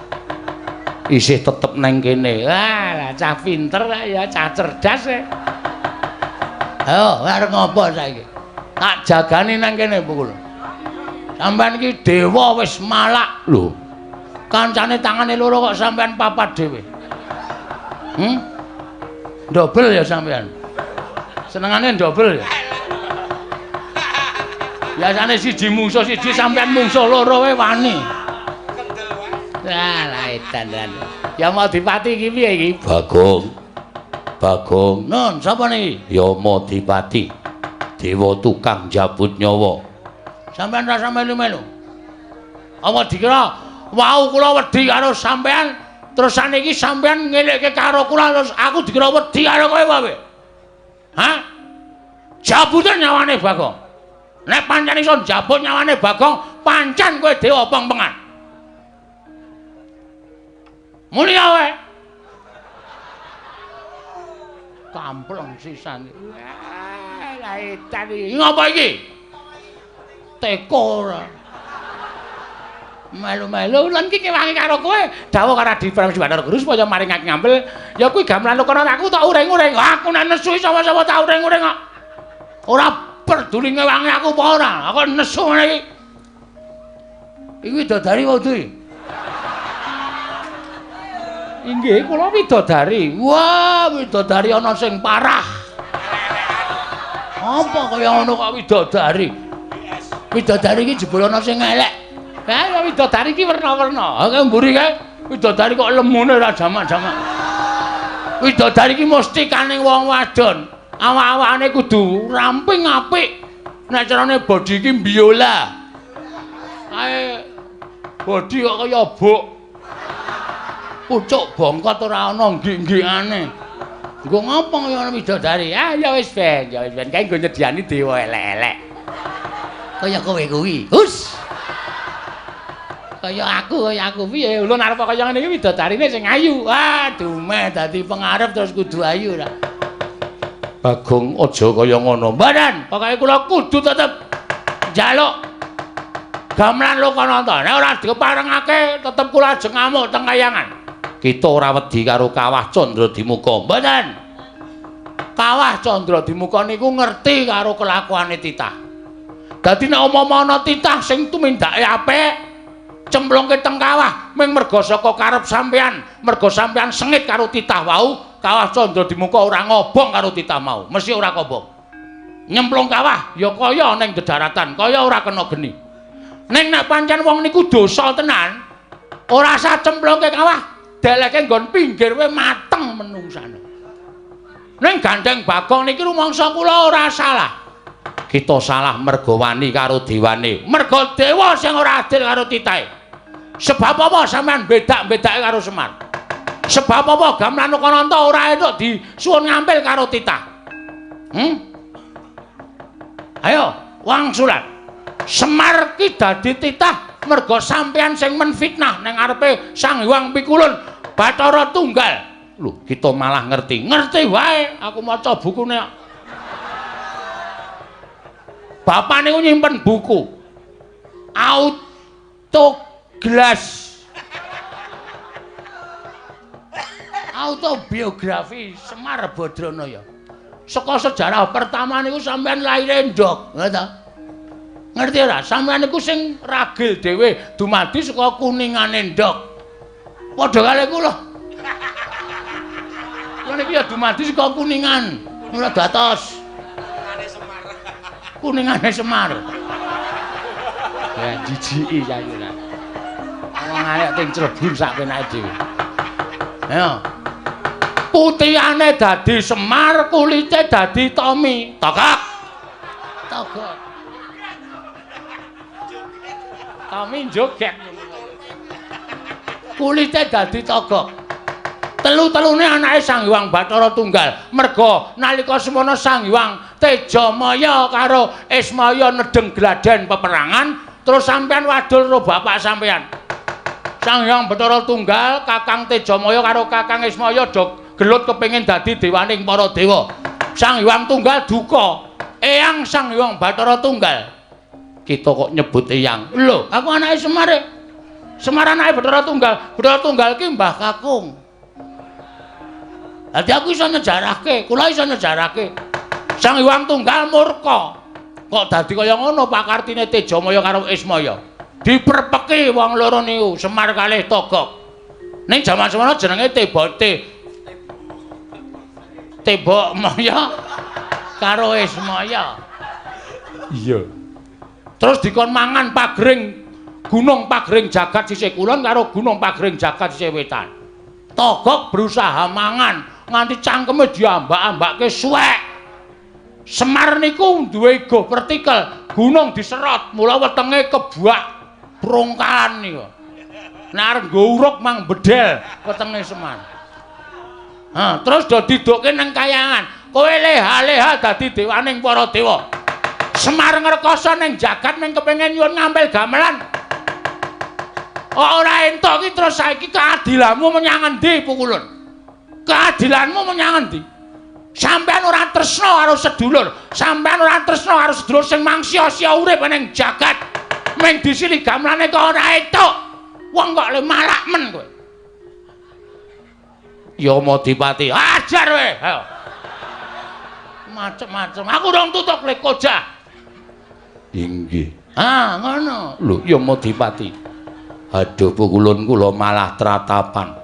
Isih tetep neng kene. Wah, lah cah pinter ya, cah cerdas e. Ayo, arep ngopo saiki? Tak jagani nang kene pukul. Sampeyan iki dewa wis malak lho. Kancane tangane loro kok sampeyan papat dhewe. Hmm? Dobel ya sampeyan. Senengane dobel ya. Biasane siji mungsuh siji sampeyan mungsuh loro wae wani. Lah, lah edan tenan. Ya mau dipati iki piye iki? Bagong. Bagong. Nun, sapa niki? Yamadipati. Dewa tukang jabut nyawa. Sampeyan rasa melu-melu. Apa dikira wau kula wedi karo sampeyan, terus saniki sampeyan ngelekke karo kula terus aku dikira wedi karo kowe wae. Hah? Jabuten nyawane Bagong. Nek pancen iso njabut nyawane Bagong, pancen kowe dewa pengpengan. Muni wae. Kampleng sisan. Wah, lah edan iki. Ngopo iki? Teko ora. Melu-melu lan iki kewangi karo kowe. Dawuh karo Adi Pramesti Bathara Guru supaya maringake ngampil. Ya kuwi gamelan kono aku tak uring-uring. Aku nek nesu sapa-sapa tak uring-uring kok. Ora peduli ngewangi aku apa ora. Aku nesu ngene iki. Iki widodari wae kuwi. Inggih, kula widodari. Wah, widodari ana sing parah. Apa kaya ngono kok widodari? Widodari iki jebul ana sing elek. Lah, widodari iki werna-werna. Ha mburi kae widodari kok lemune ora jamak-jamak. Widodari iki mesti kaning wong wadon. Awak-awakane kudu ramping apik. Nek carane body iki biola. Kae body kok kaya buk. Pucuk bongkot ora ana nggik-nggikane. Nggo ngopo kaya ana widodari? Ah ya wis ben, ya wis ben kae nggo nyediani dewa elek-elek. Kaya kowe kuwi. Hus. Kaya aku piye? Ulun arep kaya ngene iki widodarine sing ayu. Ah, dumeh dadi pengarep terus kudu ayu ra. Bagong aja kaya ngono. Mboten, pokoke kula kudu tetep njaluk gamelan Lokananta. Nek ora diparengake tetep kula ajeng ngamuk teng kayangan. Kita ora wedi karo Kawah Candradimuka. Mboten. Kawah Candradimuka niku ngerti karo kelakuane titah. Dadi nek umpama ana titah sing tumindake apik, cemplungke teng kawah ming merga saka karep sampean, merga sampean sengit karo titah wau, Kawah Candradimuka ora ngobong karo titah mau, mesti ora kobong. Nyemplung kawah ya kaya ning dedaratan, kaya ora kena geni. Ning nek pancen wong niku dosa tenan, ora usah cemplungke kawah, deleke nggon pinggir wae mateng menungsane. Ning gandeng Bagong niki rumangsa kula ora salah. Kita salah merga wani karo dewane. Merga dewa sing ora adil karo titahe. Sebab apa sampean bedak-bedake karo Semar? Sebab apa gamelan Lokananta ora entuk disuwun ngampil karo titah? Hmm? Ayo, wangsulan. Semar ki dadi titah merga sampean sing menfitnah ning ngarepe Sang Hyang Pikulun Bathara Tunggal. Lho, kita malah ngerti. Ngerti wae, aku maca bukune. Bapak niku nyimpen buku Autoglass Autobiografi Semar Badranaya. Saka sejarah pertama niku sampean lahire ndok, ngerti ta? Ngerti ora? Sampean niku sing ragil dhewe dumadi saka kuningane ndok. Padha kali kula. Kula niki ya dumadi saka kuningan, ora datos. Kuningane Semar. Ya jijiki saiki ora. Wong arek ting clebur sak penake dhewe. Ayo. Putihane dadi Semar, kulite dadi Tommy. Togok. Togok. Tommy joget. Kulite dadi togok. Telu-telune anake Sang Hyang Bathara Tunggal. Merga nalika semono Sang Hyang Tejamaya karo Ismaya nedeng gladen peperangan, terus sampean wadul karo bapak sampean. Sang Hyang Bathara Tunggal, Kakang Tejamaya karo Kakang Ismaya do gelut kepengin dadi dewaning para dewa. Sang Hyang Tunggal duka, eyang Sang Hyang Bathara Tunggal. Kita kok nyebut eyang. Lho, aku anake Semar. Semar anake Bathara Tunggal. Bathara Tunggal ki Mbah Kakung. Dadi aku iso nyejarahke, kula iso nyejarahke. Sang Hyang Tunggal murka. Kok dadi kaya ngono pakartine Tejamaya karo Ismaya. Diperpeki wong loro niku, Semar kalih Togok. Ning jaman semono jenenge Tebote. Tebokmaya karo Ismaya. Iya. Terus dikon mangan pagring gunung pagring jagat sisih kulon karo gunung pagring jagat sisih wetan. Togok berusaha mangan nganti cangkeme diambak-ambake suwek. Semar niku duwe ego vertikal, gunung diserot, mula wetenge kebuak brongkalan niku. Nek arep nggo uruk mang bedel wetenge Semar. Ha, terus do didukke nang kayangan. Kowe leha-leha dadi dewaning para dewa. Semar ngrekoso ning jagat ning kepengin nyuwun ngampil gamelan. Ora entuk iki terus saiki keadilanmu menyang endi Pukulun? Keadilanmu menyang endi? Sampeyan ora tresna karo sedulur, sampeyan ora tresna karo sedulur sing mangsia-sia urip ning jagat. Ming disili gamelane kok ora entuk. Wong kok le malak men kowe. Yamadipati, ajar kowe. Ayo. Macem-macem. Aku rong tutuk le kojah. Inggih. Ah, ngono. Lho, Yamadipati. Aduh, Pukulun kula malah tratapan.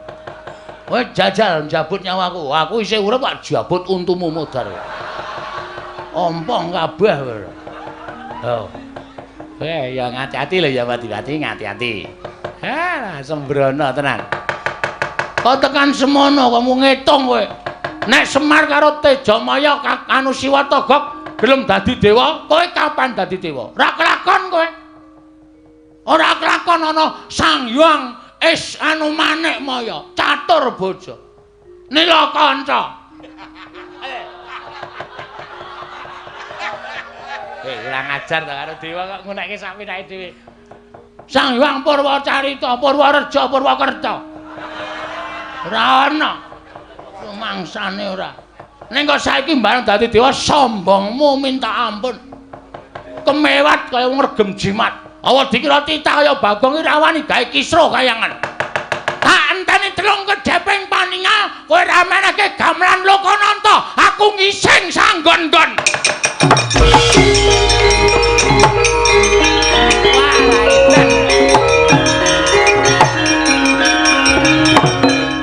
Kowe jajal njabut nyawaku. Aku isih urip kok jabut untumu modar. Ompong kabeh kowe. Oh. Kowe ya ngati-ati lho Yamadipati, ngati-ati. Ha, sembrono tenan. Kok tekan semono kamu ngitung kowe. Nek Semar karo Tejamaya anu Siwa Togok gelem dadi dewa, kowe kapan dadi dewa? Ora kelakon kowe. Ora kelakon ana Sang Hyang Is anu Manik Maya, catur bojo. Nila kanca. Kurang ajar to karo dewa kok ngunekke sak pinake dhewe. Sang Hyang Purwacarita, Purwareja, Purwakerta. Ora ana. Rumangsane ora. Ning kok saiki bareng dadi dewa sombongmu minta ampun. Kemewat kaya wong regem jimat. Awa dikira titah kaya Bagong iki ra wani gawe kisruh kayangan. Tak enteni telung kedheping paningal kowe ra menehke gamelan Lokananta, aku ngising sanggon-nggon.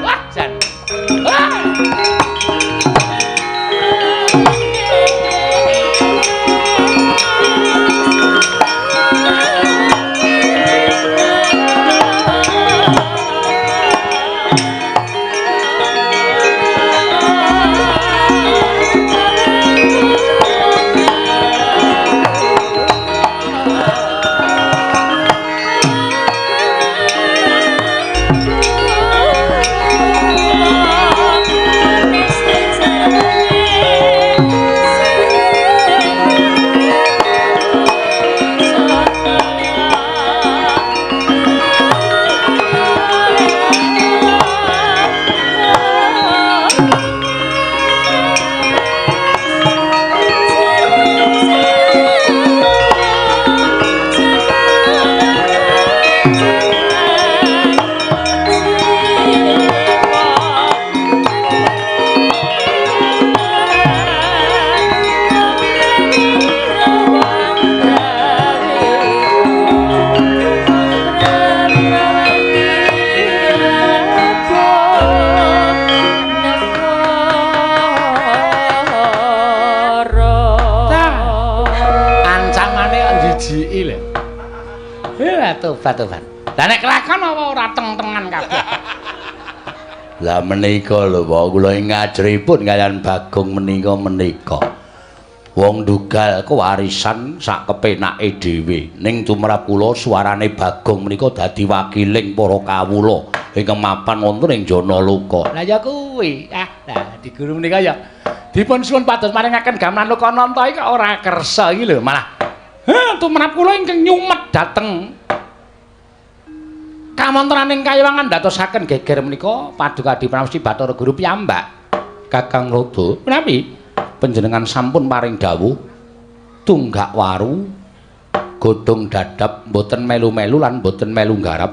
Wah, jan. Wah. Tobat-tobat. Lah nek kelakon apa ora teng-tengan kabeh. Lah menika lho Pak, kula ing ngajripun kaliyan Bagong menika. Wong ndugal kewarisan sak kepenake dhewe. Ning tumrap kula suarane Bagong menika dadi wakiling para kawula ingkang mapan wonten ing Janaloka. Lah ya kuwi. Ah, lah di guru menika ya dipun suwun pados maringaken gamelan Lokananta iki kok ora kersa iki lho malah. Heh, tumrap kula ingkang nyumet dhateng kawontenaning kayiwangan ndatosaken geger menika Paduka Pramesti Bathara Guru piyambak. Kakang Rada, menawi panjenengan sampun paring dawuh tunggak waru Godhong dadap mboten melu-melu lan mboten melu nggarap.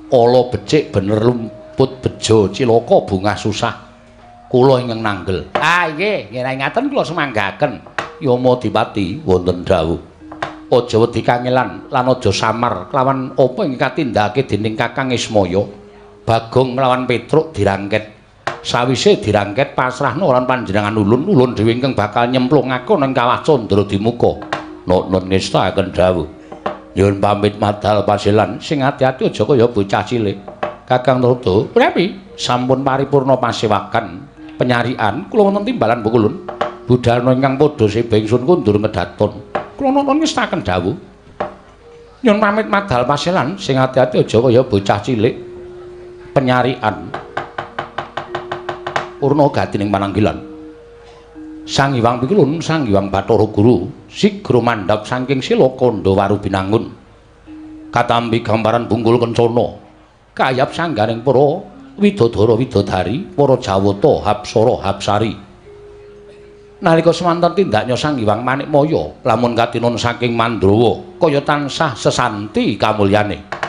Ala becik bener lumput bejo cilaka bungah susah. Kula ingkang nanggel. Ah nggih, nggih ngaten kula semanggaken. Yama Dipati wonten dawuh. Aja wedi kangelan lan aja samar kelawan apa ingkang katindakake dening Kakang Ismaya. Bagong lawan Petruk dirangket. Sawise dirangket pasrahno lan panjenengan ulun, ulun dhewe ingkang bakal nyemplungake nang kawah Candra Dimuka. Nuwun ngestakaken dawuh. Nyuwun pamit madal pasilan, sing ati-ati aja kaya bocah cilik. Kakang Narada, prepi sampun paripurna pasewakan penyarian kula wonten timbalan bukulun. Budalna ingkang padha seba ingsun kundur ngedaton. Kula nuwun ngestakaken dawuh. Nyuwun pamit madal pasilan, sing ati-ati aja kaya bocah cilik. Penyarian purna gatining pananggilan. Sang Hyang Pikulun, Sang Hyang Bathara Guru sigra mandhap saking sila kandha waru binangun. Katampi gambaran bungkul kencana, kayap sangganing para widodara widodari, para jawata hapsara hapsari. Nalika semanten tindaknya Sang Hyang Manikmaya lamun katinun saking Mandrawa kaya tansah sesanti kamulyane.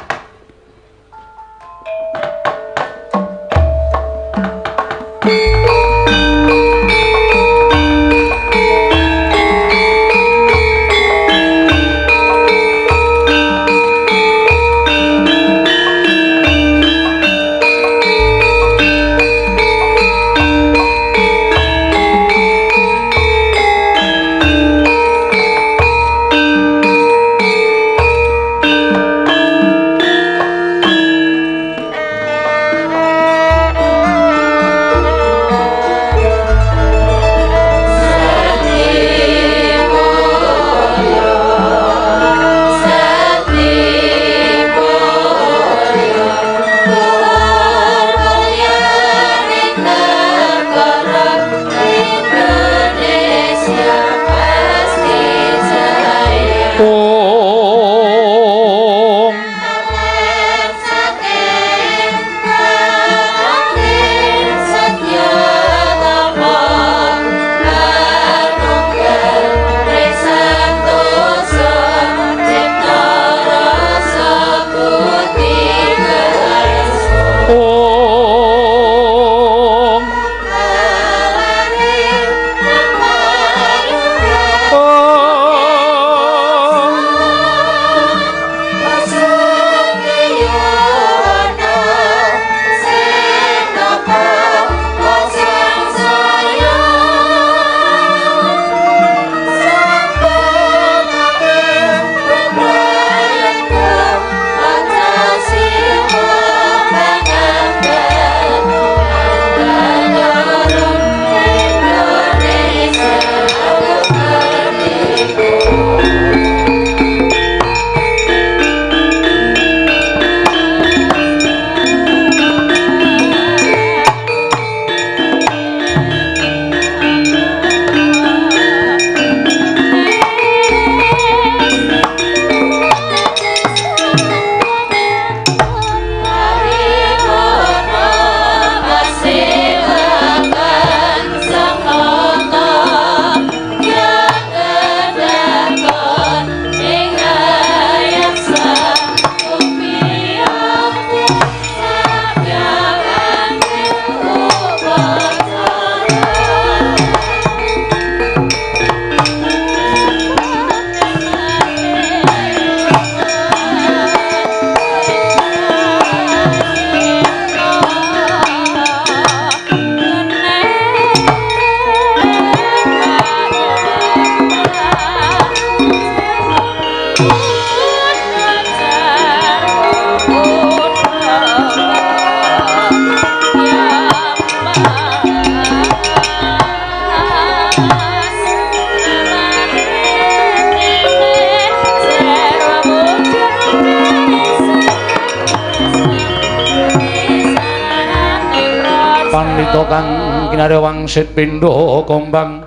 Pandhita kang kinarya wangsit pindha kombang.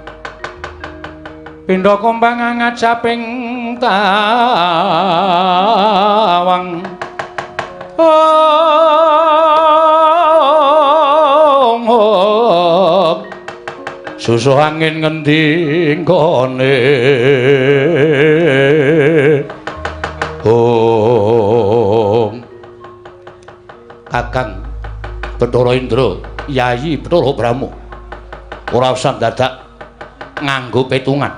Pindha kombang ngajaping tawang. Ong ong. Susuh angin ngendi nggone. Bathara Indra, Yayi Bathara Brahma. Ora usah dadak nganggo petungan.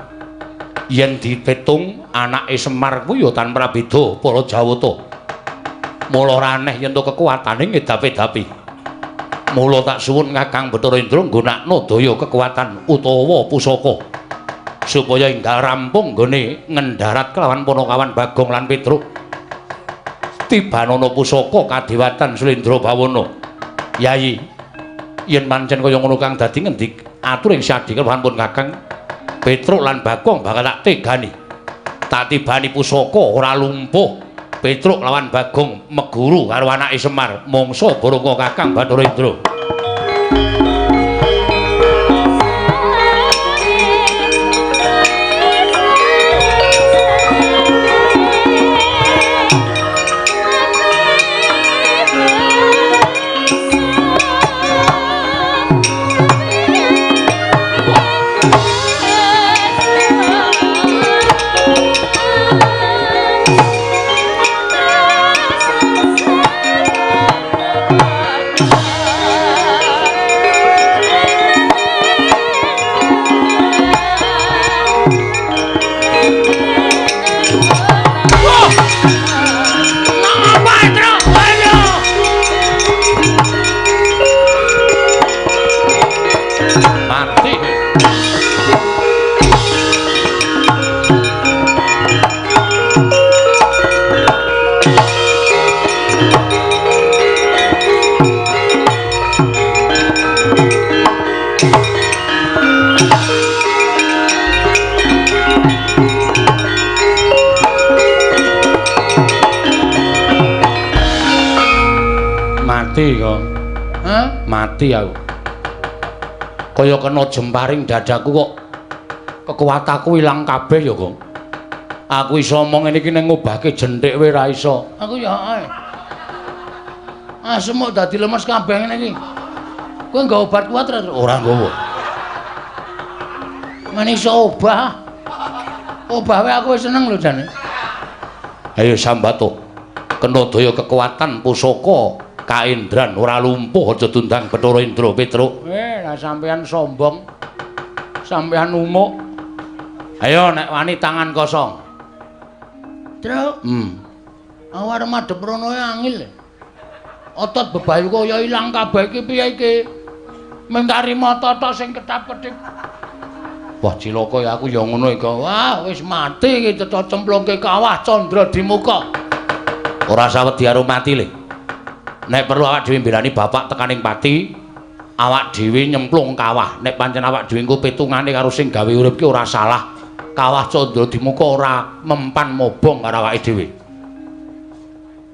Yen dipetung anake Semar kuwi ya tanpa beda para Jawata. Mula ora aneh yen to kekuatane ngedapi-dapi. Mula tak suwun Kakang Bathara Indra nggunakno daya kekuatan utawa pusaka supaya enggal rampung nggone ngendharat kelawan Panakawan Bagong lan Petruk. Tibanana pusaka kadewatan Sulendra Bawana. Yayi, yen pancen kaya ngono kang dadi ngendik atur ing sadhi pun Kakang Petruk lan Bagong bakal tak tegani. Tak tibani pusaka ora lumpuh. Petruk lawan Bagong meguru karo anake Semar mangsa baraka Kakang Bathara Indra. Mati kok. Hah? Mati aku. Kaya kena jemparing dadaku kok kekuatanku ilang kabeh ya, Gong. Aku iso omong ngene iki ning ngobahke jenthik wae ra iso. Aku ya ae. Asem kok dadi lemes kabeh ngene iki. Kowe nggawa obat kuat ra? Ora nggawa. Men iso obah. Obah wae aku wis seneng lho jane. Ayo sambato. Kena daya kekuatan pusaka kaendran ora lumpuh aja tundang Bathara Indra Petruk. Lah sampean sombong. Sampean umuk. Ayo nek wani tangan kosong. Truk. Aku arep madhep rono angil. Otot bebayu kaya ilang kabeh iki piye iki? Mentari mata tok sing ketap-ketip. Wah cilaka ya aku ya ngono iki. Wah wis mati iki cetha cemplungke kawah candra di muka. Ora usah wedi karo mati le. Nek perlu awak dhewe mbelani bapak tekaning pati, awak dhewe nyemplung kawah. Nek pancen awak dhewe engko petungane karo sing gawe urip ki ora salah. Kawah candra di muka ora mempan mobong karo awake dhewe.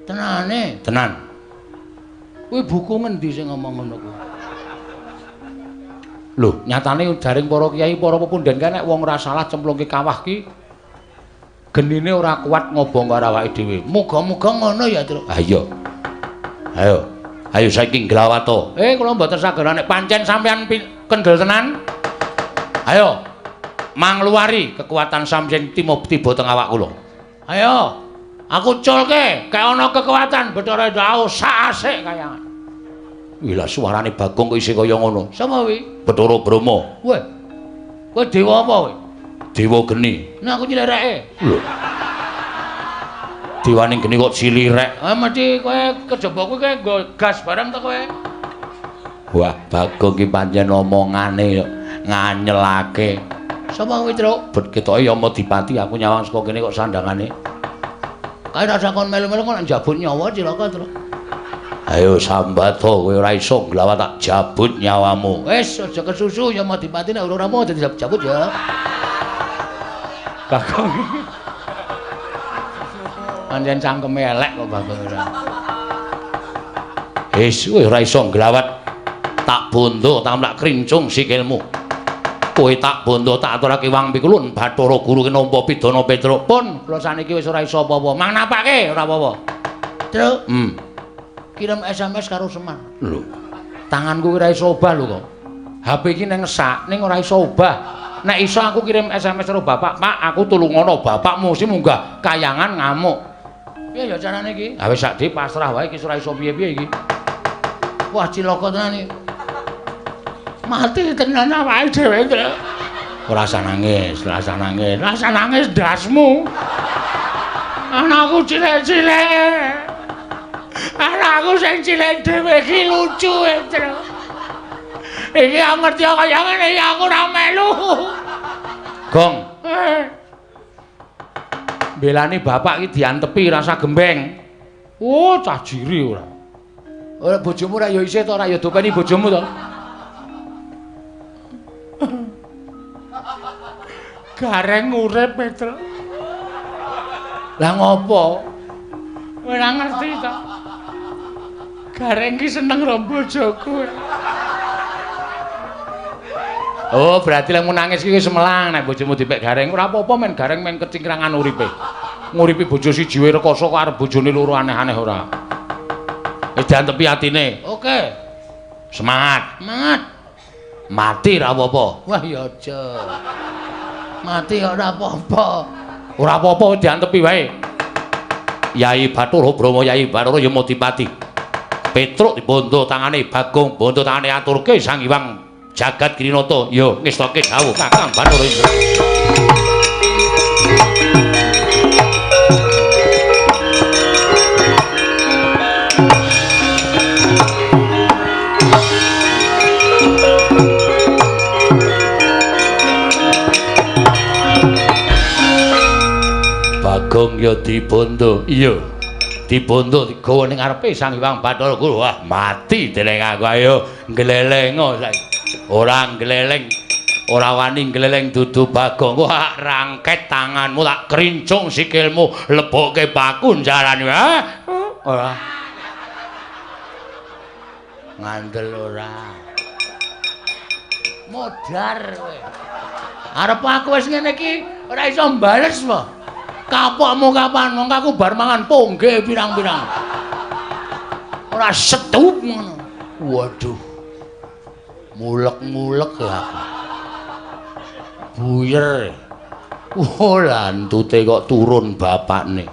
Tenane? Tenan. Kuwi buku ngendi sing ngomong ngono kuwi? Lho, nyatane jaring para kiai, para pepunden kae nek wong ora salah cemplungke kawah ki genine ora kuat ngobong karo awake dhewe. Muga-muga ngono ya, Truk. Ha iya. Ayo. Ayo saiki nglawato. Kula mboten saged nek pancen sampean kendel tenan. Ayo. Mangluwari kekuatan sampeyan tiba teng awak kula. Ayo. Aku culke, kaya ana kekuatan Bathara Indra sak asik kayangan. Wih lah suarane Bagong kok isih kaya ngono. Sapa kuwi? Bathara Brahma. Weh. Kowe dewa apa kowe? Dewa geni. Nah aku nyilireke. Lho. Dewane geni kok cilirek. Ah mesti kowe kejaba kuwi kowe nggo gas barang to kowe. Wah, Bagong ki pancen omongane nganyelake. Sapa kuwi, Truk? Bet ketoke ya Dipati aku nyawang saka kene kok sandangane. Kae rasa kon melu-melu kok njabut nyawa cilaka, Truk. Ayo sambato kowe ora iso nglawat tak jabut nyawamu. Wis aja kesusu ya Dipati nek ora mau dadi jabut ya. Bagong. Pancen cangkeme elek kok Bagong ora. Wis kowe ora iso nglawat tak bondo tak krincung sikilmu. Kowe tak bondo tak aturake wang pikulun Bathara Guru ki nampa pidana Petruk. Pun kula saniki wis ora iso apa-apa. Mang napake ora apa-apa. Truk. Kirim SMS karo Semar. Lho. Tanganku ora iso obah lho kok. HP iki nang sak ning ora iso obah. Nek iso aku kirim SMS karo bapak, "Pak, aku tulungono bapakmu sing munggah kayangan ngamuk." Piye ya carane iki? Ha wis sak dhewe pasrah wae iki ora iso piye-piye iki. Wah cilaka tenan iki. Mati tenan awake dhewe, Tru. Ora usah nangis, ora usah nangis. Ora usah nangis ndasmu. Anakku cilik-cilik. Anakku sing cilik dhewe iki lucu, Tru. Iki aku ngerti kaya ngene iki aku ora melu. Gong. Belani bapak iki diantepi rasa gembeng. Oh, cah jiri ora. Ora bojomu ora ya isih to, ora ya dopeni bojomu to. Gareng urip, Petro. Lah ngopo? Ora ngerti to. Gareng ki seneng karo bojoku. Oh, berarti lek nangis iki wis melang nek bojomu dipek gareng. Ora apa-apa men gareng men kecingkrangan uripe. Nguripi bojo siji wae rekoso kok arep bojone loro aneh-aneh ora. Wis diantepi atine. Oke. Semangat. Semangat. Mati ora apa-apa. Wah ya aja. Mati ora apa-apa. Ora apa-apa diantepi wae. Yai Bathara Brahma, Yai Bathara Yamadipati. Petruk dibondo tangane Bagong, bondo tangane aturke Sang Hyang Jagat Girinata. Yo ngestoke dawuh Kakang Bathara Indra. Bagong ya dibondo. Iya. Dibondo digawa ning ngarepe Sang Hyang Bathara Guru. Wah, mati deleng aku. Ayo nglelengo saiki. Ora ngleleng, ora wani ngleleng dudu Bagong. Wah, rangket tanganmu tak krincung sikilmu, lebokke paku njarane. Ora. Ngandel ora. Modar kowe. Arep aku wis ngene iki ora iso mbales po. Kapokmu kapan? Wong aku bar mangan pongge pirang-pirang. Ora setup ngono. Waduh. Mulek-mulek ya aku. Buyer. Oh, lantute kok turun bapakne.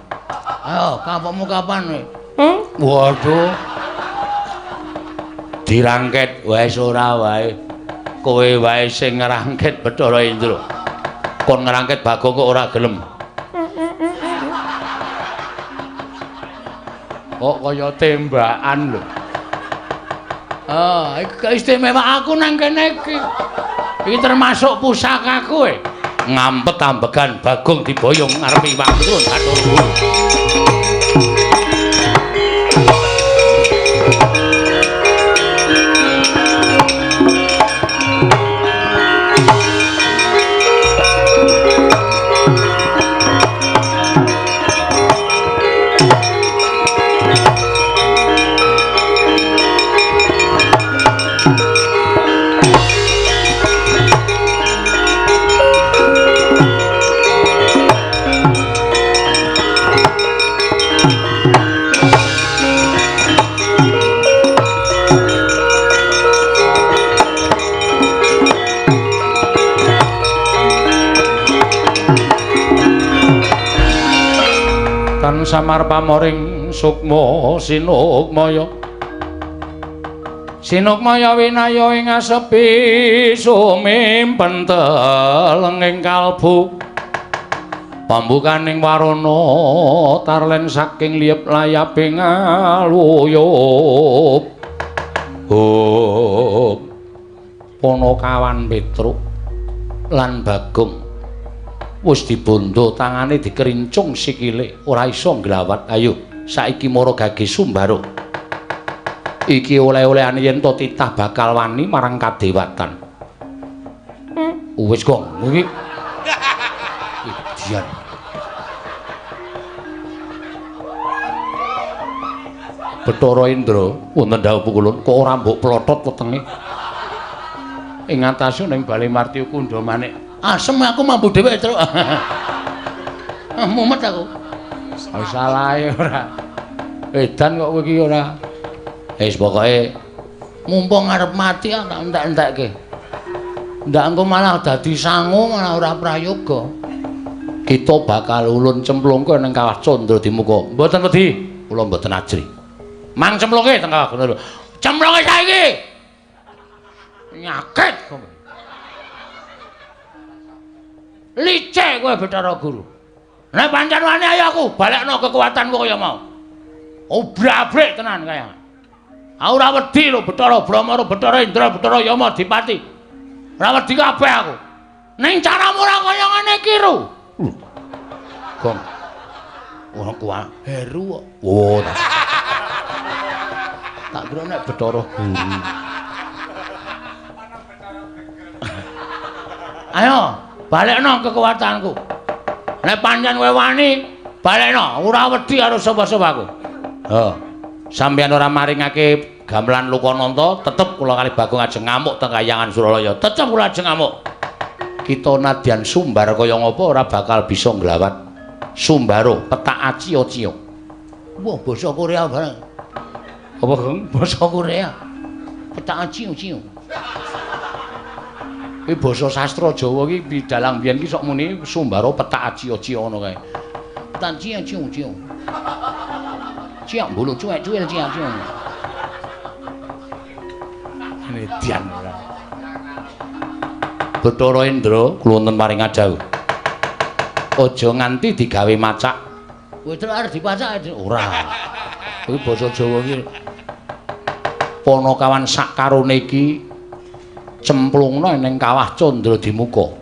Ayo, kapokmu kapan kowe? Waduh. Dirangket wis ora wae. Kowe wae sing ngrangket Bathara Indra. Kon ngrangket Bagong kok ora gelem. Kok kaya tembakan lho. Ah, iki istimewa aku nang kene iki. Iki termasuk pusakaku e. Ngampet ambegan Bagong diboyong ngarepe Iwang Turun Bathara Guru. Tan samar pamoring sukma sinukmaya. Sinukmaya winaya ing asepi sumimpen telenging kalbu. Pambukaning warana tarlen saking liyep layaping aluyup. Hop. Panakawan Petruk lan Bagong wis dibondo tangane dikerincung sikile ora iso nglawat. Ayo saiki mara gage sumbaro. Iki oleh-olehane yen to titah bakal wani marang kadewatan. Wis Gong iki Dian. Bathara Indra wonten dawuh pukulun kok ora mbok plotot wetenge. Ing atase ning Bale Martya Kundha Manik. Asem aku mambu dhewe, Truk. Mumet aku. Salahe ora. Edan kok kowe iki ora. Wis pokoke mumpung arep mati tak entek-entekke. Ndak engko malah dadi sangu malah ora prayoga. Kita bakal ulun cemplungke ning kawah Candra Dimuka. Mboten wedi, kula mboten ajri. Mang cemplungke teng kawah Candra. Cemplunge saiki. Nyakit kowe. Licik kowe Bathara Guru. Nek pancen wani ayo aku balekno kekuatanku kaya mau. Obrak-abrik tenan kaya. Aku ora wedi lho Bathara Brahma, Bathara Indra, Bathara Yama Dipati. Ora wedi kabeh aku. Ning caramu ora kaya ngene iki, Ru. Gong. Ora kuat. Heru kok. Oh, tak kira nek Bathara Guru. Ayo, balekno kekuatanku. Nek pancen kowe wani, balekno. Ora wedi karo sapa-sapa aku. Heh. Sampeyan ora maringake gamelan Lokananta, tetep kula kali Bagong ajeng ngamuk teng Kahyangan Suralaya. Tetep kula ajeng ngamuk. Kita nadyan sumbar kaya ngapa ora bakal bisa nglawat Sumbaro petak acio-cio. Wah, basa Korea bareng. Apa, Gong? Basa Korea. Petak acio-cio. Iki basa sastra Jawa iki bidalang biyen iki sok muni Sumbaro petak acio-cio ngono kae. Petak acio-cio. Ciak mbulu cuek-cuwil ciak-ciak. Median ora. Bathara Indra kula wonten paring dawuh. Aja nganti digawe macak. Kowe terus arep dipacak ora. Kuwi basa Jawa iki. Panakawan sak karone iki cemplungna ning kawah Candra Dimuka.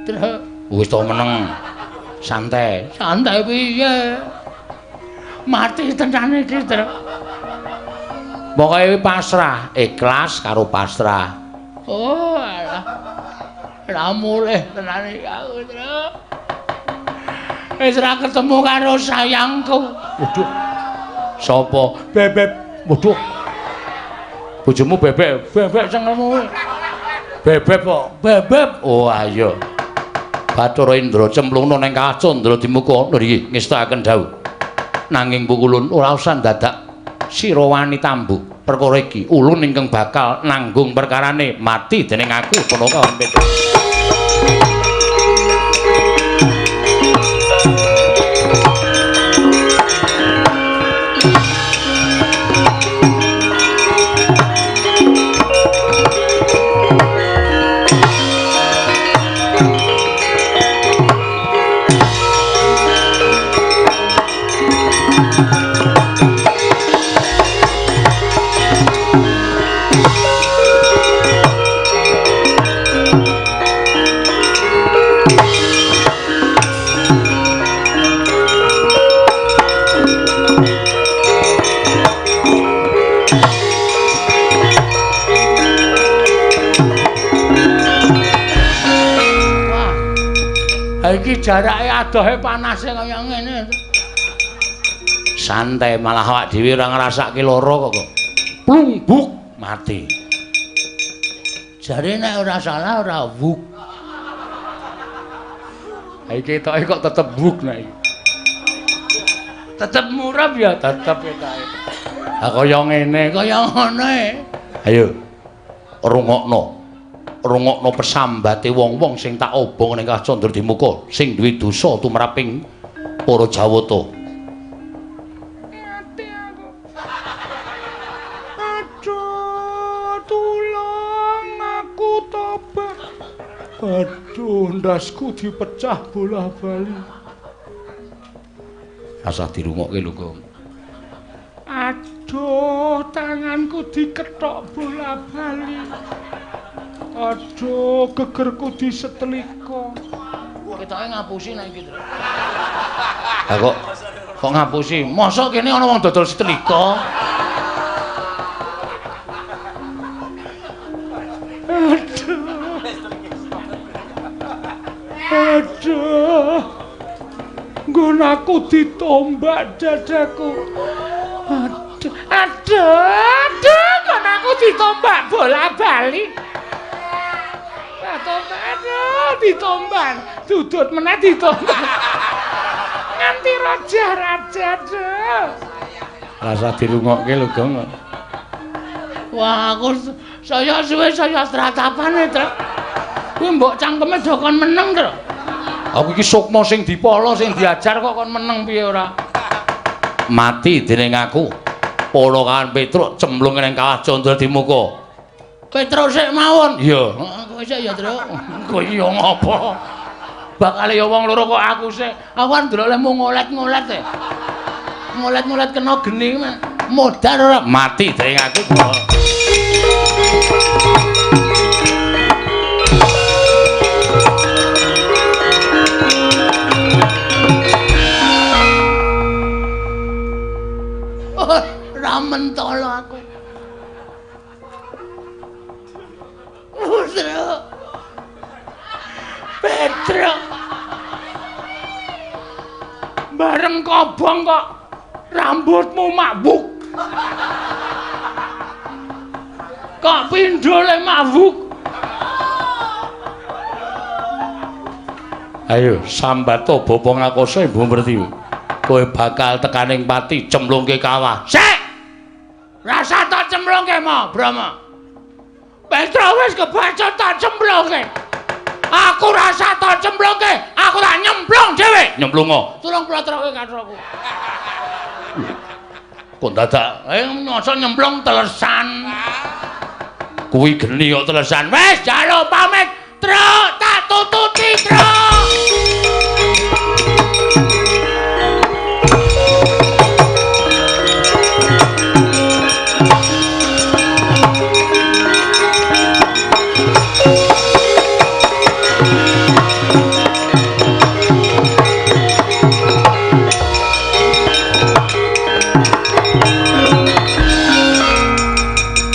Terus wis to meneng. Santai. Santai piye? Mati tenan iki, Tru. Pokoke pasrah, ikhlas karo pasrah. Oh, alah. Lah mulih tenan iki aku, Tru. Wis ra ketemu karo sayangku. Waduh. Sapa? Bebek. Waduh. Bojomu bebek. Bebek cengkelmu. Bebek kok. Bebek. Oh, ayo. Bathara Indra cemplungna ning kawah Candra Dimuka. Lho iki ngestakaken dawuh. Nanging pukulun ora usah dadak sira wani tambuk perkara iki. Ulun ingkang bakal nanggung perkarane mati dening aku Panakawan Petruk. Iki jarake adohe panase kaya ngene. Santai malah awak dhewe ora ngrasake lara kok. Plungbuk mati. Jare nek ora salah ora wuk. Ha iki ketoke kok tetep wuk nek iki. Tetep murab ya, tetep ketoke. Ha kaya ngene, kaya ngono e. Ayo rungokno. Rungokno pesambate wong-wong sing tak obong ning Candra Dimuka sing duwe dosa tumraping para Jawata. Mati aku. Aduh, tulung aku tobat. Aduh, ndasku dipecah bola-bali. Rasah dirungokke lho, Gong. Aduh, tanganku dikethok bola-bali. Aduh, gegerku disetelika. Ketoke ngapusi nek iki, Tru. Lah kok ngapusi? Mosok kene ana wong dodol setelika? Aduh. Aduh. Nggon aku ditombak dadaku. Aduh, aduh, aduh, nggon aku ditombak bola-bali. Aduh, ditomban, dudut meneh ditomban. Nganti raja-raja, aduh. Rasa dirungokke lho, Gong. Wah, aku saya suwe saya tratapane, Tru. Kuwi mbok cangkeme do kon meneng, Tru. Aku iki sukma sing dipala, sing diajar kok kon meneng piye ora? Mati dening aku. Ponokan Petruk cemplung ning kawah Candra Dimuka. Petruk sik mawon. Iya, kowe sik ya, Truk. Kowe ya ngopo? Bakale ya wong loro kok aku sik. Aku kan ndelok lemu ngolet-ngolet e. Ngolet-ngolet kena geni modar ora mati dening aku. Ora mentolo aku. Putra. Petruk. Bareng kobong kok rambutmu mabuk. Kok pindhole mabuk. Ayo sambato bapa ngakoso Ibu Pertiwi. Kowe bakal tekaning pati cemplungke kawah. Sik. Rasa tak cemplungke mo, Brahma. Petruk wis kebaca tak cemplungke. Aku rasa tak cemplungke, aku tak nyemplung dhewe. Nyemplungo. Tulung plotroke katroku. Kok dadak nyosok nyemplung telesan. Kuwi geni kok telesan. Wis jaluk pamit, Truk, tak tututi, Truk.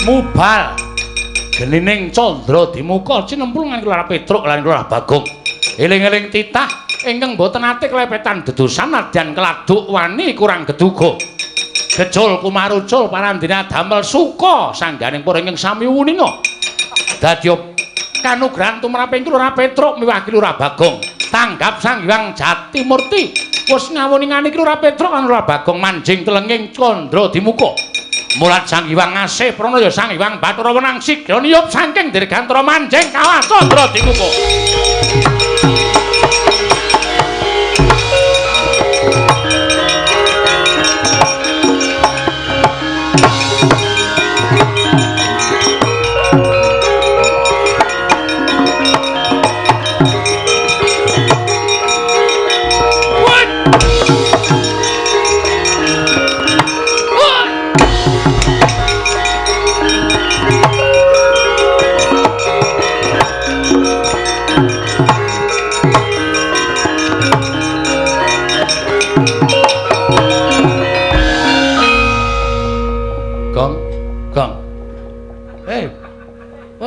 Mubal genining Candra Dimuka cinemplungan Lurah Petruk lan Lurah Bagong. Eling-eling titah ingkang boten ate klepetan dedusan nadyan keladuk wani kurang geduga. Gejul kumarucul parandina damel suka sangganing para ingkang sami wuninga. Dadya kanugrahan tumraping Lurah Petruk miwah Lurah Bagong. Tanggap Sang Hyang Jatimurti wis ngawuningani Lurah Petruk lan Lurah Bagong manjing telenging Candra Dimuka. Mulat Sang Hyang Asih Pranaya Sang Hyang Bathara Wenang sigra niyup saking dirgantara manjing kawah Candra Dimuka.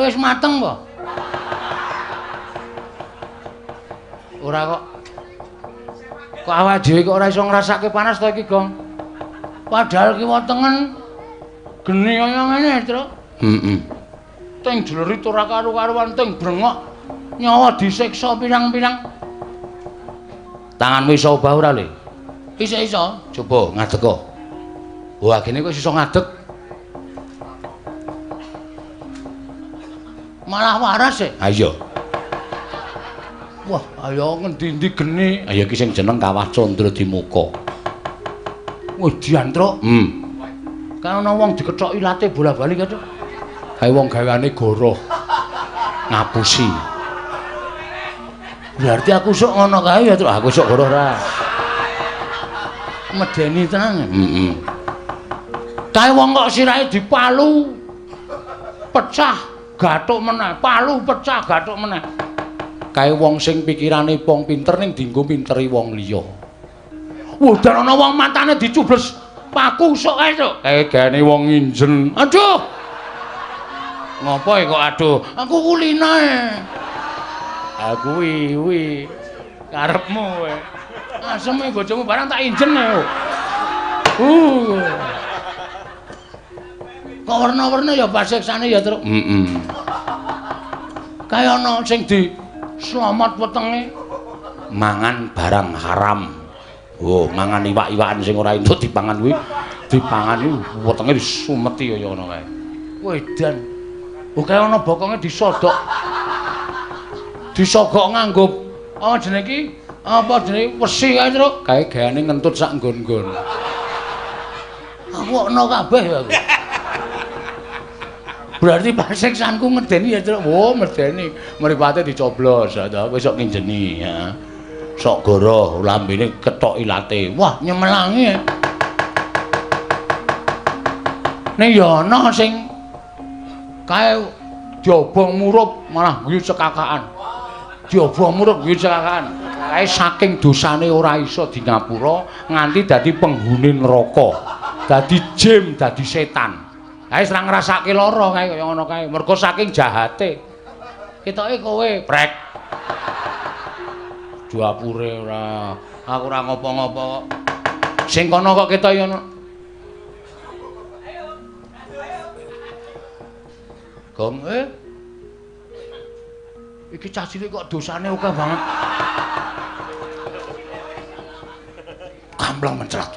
Wis mateng po? Ora kok. Kok awake dhewe kok ora iso ngrasake panas to iki, Gong? Padahal kiwa tengen geni kaya ngene, Truk. Heeh. Teng jlerit ora karu-karuan, teng brengok nyawa disiksa pirang-pirang. Tanganmu iso obah ora, Le? Iso-iso. Coba ngadeg kok. Wah, gene kok iso ngadeg. Malah waras e. Ha iya. Wah, ayo ngendi-endi geni. Ayo iki sing jeneng Kawah Candra Dimuka. Wis diantruk. Kan ana wong dikethok ilate bola-bali kae, Truk. Kae wong gaweane goroh. Ngapusi. Berarti aku sok ngono kae ya, Truk. Aku sok goroh ora. Medeni tenan. Heeh. Kae wong kok sirahe dipalu. Pecah, gathuk meneh. Palu pecah, gathuk meneh. Kae wong sing pikirane wong pinter ning dienggo pinteri wong liya. Wah, dan ana wong matane dicubles paku sok kae, Truk. Kae gaene wong nginjen. Aduh. Ngopo kok aduh? Aku kulina e. Ah kuwi kuwi karepmu kowe. Aseme bojomu barang tak injen e. Kok werna-werna ya pasiksane ya, Truk. Heeh. Kae ana sing di slamet wetenge mangan barang haram. Oh, mangan iwak-iwakan sing ora entuk dipangan kuwi, dipangan iki wetenge disumeti kaya ngono kae. Wedan. Oh, kae ana bokonge disodok. Disogok nganggo apa jenenge iki? Apa jenenge wesi kae, Truk? Kae gaene ngentut sak nggon-nggon. Aku ono kabeh ya aku. Berarti pasiksanku ngedeni ya, Truk. Wo, medeni. Mripate dicoblos ya ta, kowe sok nginjeni ya. Sok goroh lambene ketok ilate. Wah, nyemelangi. Ning ya ana sing kae diobong murup malah guyu cekakaan. Diobong murup guyu cekakaan. Kae saking dosane ora iso di ngapura nganti dadi penghuni neraka. Dadi jim, dadi setan. Kae wis ora ngrasake lara kae kaya ngono kae. Mergo saking jahate. Ketoke kowe prek. Duapure ora. Aku ora ngopo-ngopo kok. Sing kono kok ketoke ngono. Gong iki cah cilik kok dosane akeh banget. Kampleng mencrat.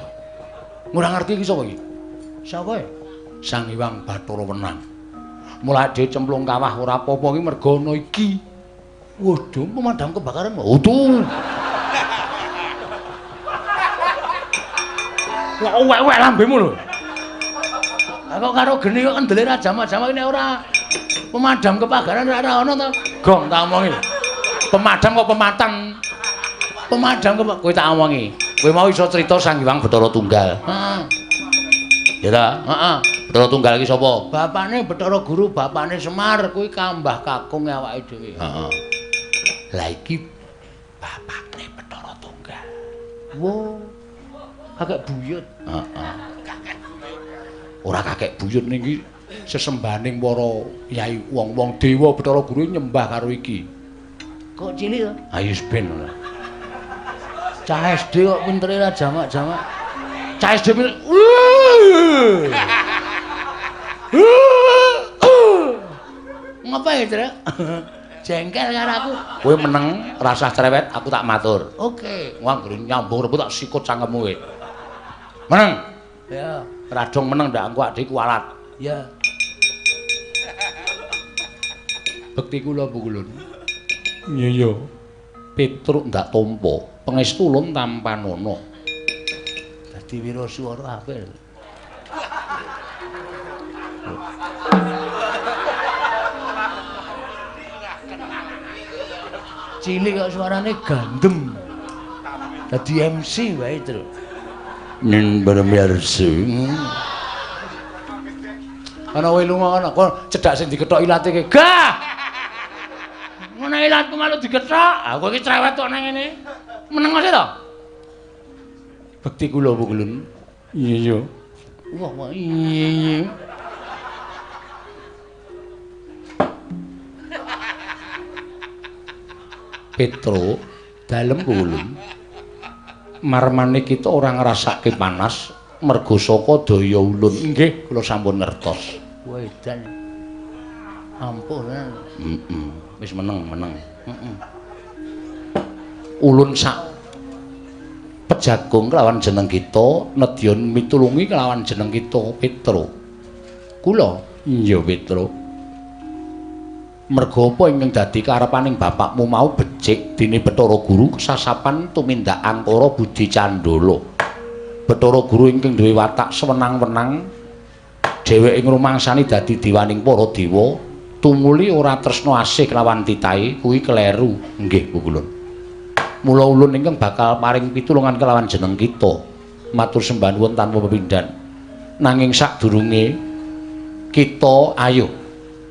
Ora ngerti iki sapa iki? Sapa e? Sang Hyang Bathara Wenang. Mulai dhewe cemplung kawah ora apa-apa iki mergo ana iki. Waduh, pemadam kebakaran. Waduh. Kok uwek-uwek lambemu lho. Kok karo geni kok kendele ra jamak-jamak nek ora pemadam kebakaran ora ana to. Gong tak omongi. Pemadam kok pematang. Pemadam kok kowe tak omongi. Kowe mau iso crita Sang Hyang Bathara Tunggal. Heeh. Ya ta? Heeh. Bathara Tunggal iki sapa? Bapane Bathara Guru, bapane Semar, kuwi kambah kakung awake dhewe. Heeh. Lah iki bapakne Bathara Tunggal. Wo. Kakek buyut. Heeh. Ora kakek buyut niki sesembahaning para yai wong-wong dewa Bathara Guru nyembah karo iki. Kok cilik to? Ayo ben ora. Cah SD kok pintere ra jamak-jamak. Cah SD pinter. Ngapa ya, Truk? Jengkel karo aku. Kowe meneng, rasah cerewet, aku tak matur. Oke. Wah, anggere nyambung rebut tak sikut cangkemmu kowe. Meneng. Ya. Radong meneng ndak engko adike kualat. Ya. Bekti kula Bu Kulun. Iya iya. Petruk ndak tampa, pangestu ulun tampanana. Dadi wiraswara apik. Cilik kok suarane gandem. Dadi MC wae, Truk. Ning bermirsa. Ana kowe lunga ana kok cedhak sing dikethok ilate ki. Gah. Ngono ilatku malu dikethok. Aku iki cerewet kok nang ngene. Meneng aja to. Bekti kula Bu Kulun. Iya iya. Wah, wah iya iya. Petro dalem kulun. Marmane kita ora ngrasake panas mergo saka daya ulun. Nggih, kula sampun ngertos. Wah, edan. Ampuh tenan. Heeh. Wis meneng, meneng. Heeh. Ulun sak pejagung kelawan jeneng kita nedya mitulungi kelawan jeneng kita Petro. Kula? Iya, Petro. Merga apa ingkang dadi karepaning bapakmu mau becik dene Bathara Guru kesasapan tumindak angkara budi candala. Bathara Guru ingkang duwe watak sewenang-wenang dheweke ngrumangsani dadi dewaning para dewa tumuli ora tresna asih kelawan titahe kuwi kleru. Nggih, Bu Kulun. Mula ulun ingkang bakal paring pitulungan kelawan jeneng kita. Matur sembah nuwun tanpa pepindhan. Nanging sadurunge kita ayo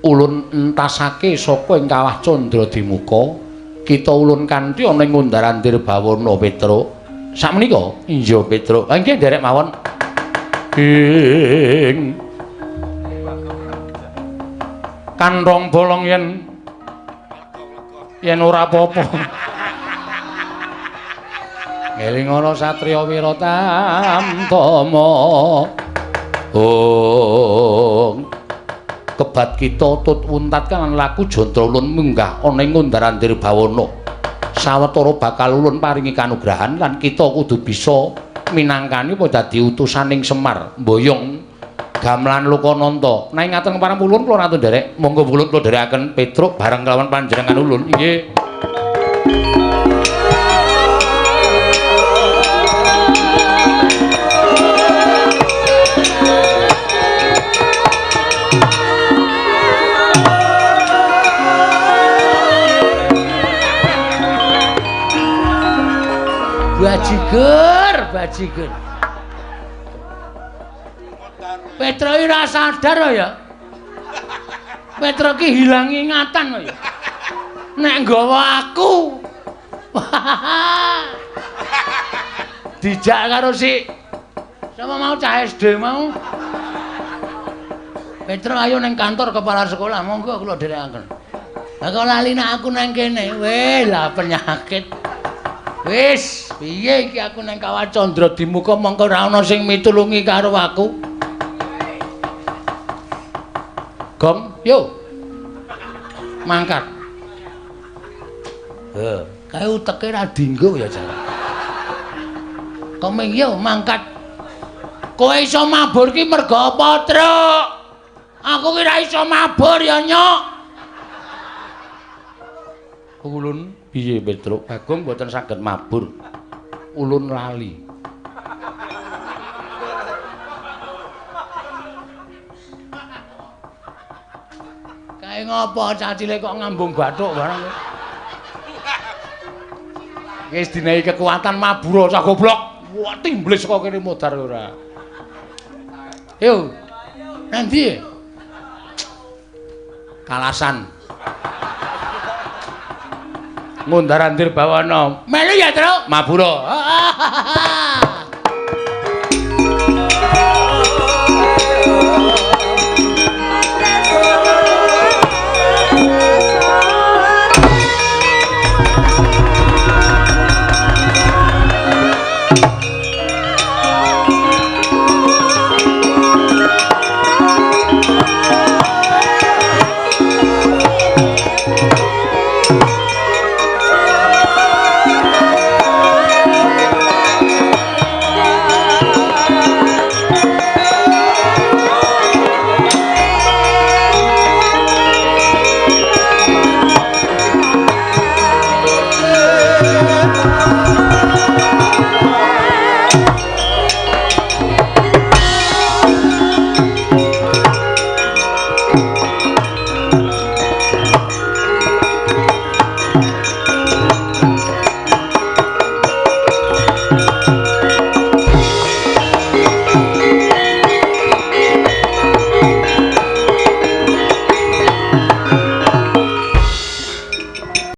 ulun entasake saka ing kawah Candra Dimuka, kita ulun kanthi ana ing Undar-andir Bawana Petro. Sakmenika? Iya, Petro. Ha nggih nderek mawon. Ing kantong bolong yen ora apa-apa. Ngeling ana satriya wira tamtama. Ong kebat kita tut wuntat kan laku jantra ulun munggah ana ing Undar-andir Bawana. Sawetara bakal ulun paringi kanugrahan lan kita kudu bisa minangkani apa dadi utusaning Semar mboyong gamelan Lokananta. Nanging ngaten kepareng ulun kula ratu nderek, monggo ulun kula nderekaken Petruk bareng kelawan panjenengan ulun. Nggih. Bajigur, bajigur. Petro iki ora sadar ya. Petro ki hilang ingatan ya. Nek nggawa aku. Dijak karo si sama mau cah SD mau. Petro ayo neng kantor kepala sekolah, monggo kula dherekaken. Lah kok lali nek aku nang kene. Weh, lah penyakit. Wis, piye iki aku nang Kawah Candra Dimuka mongko ora ana sing mitulungi karo aku. Gong, yo. Mangkat. Heh, kae uteke ra dinggo ya jan. Komeng yo mangkat. Kowe iso mabur ki mergo apa, Truk? Aku ki ra iso mabur ya, Nyok. Ulun piye, Petruk? Bagong mboten saged mabur. Ulun lali. Kae ngopo cah cilik kok ngambung bathuk barang. Wis dinehi kekuatan mabur cah goblok. Wah, timblis kok kene modar ora. Yo. Nanti. Kalasan. Ngundar-andir bawana. Melu ya, Truk. Mabura.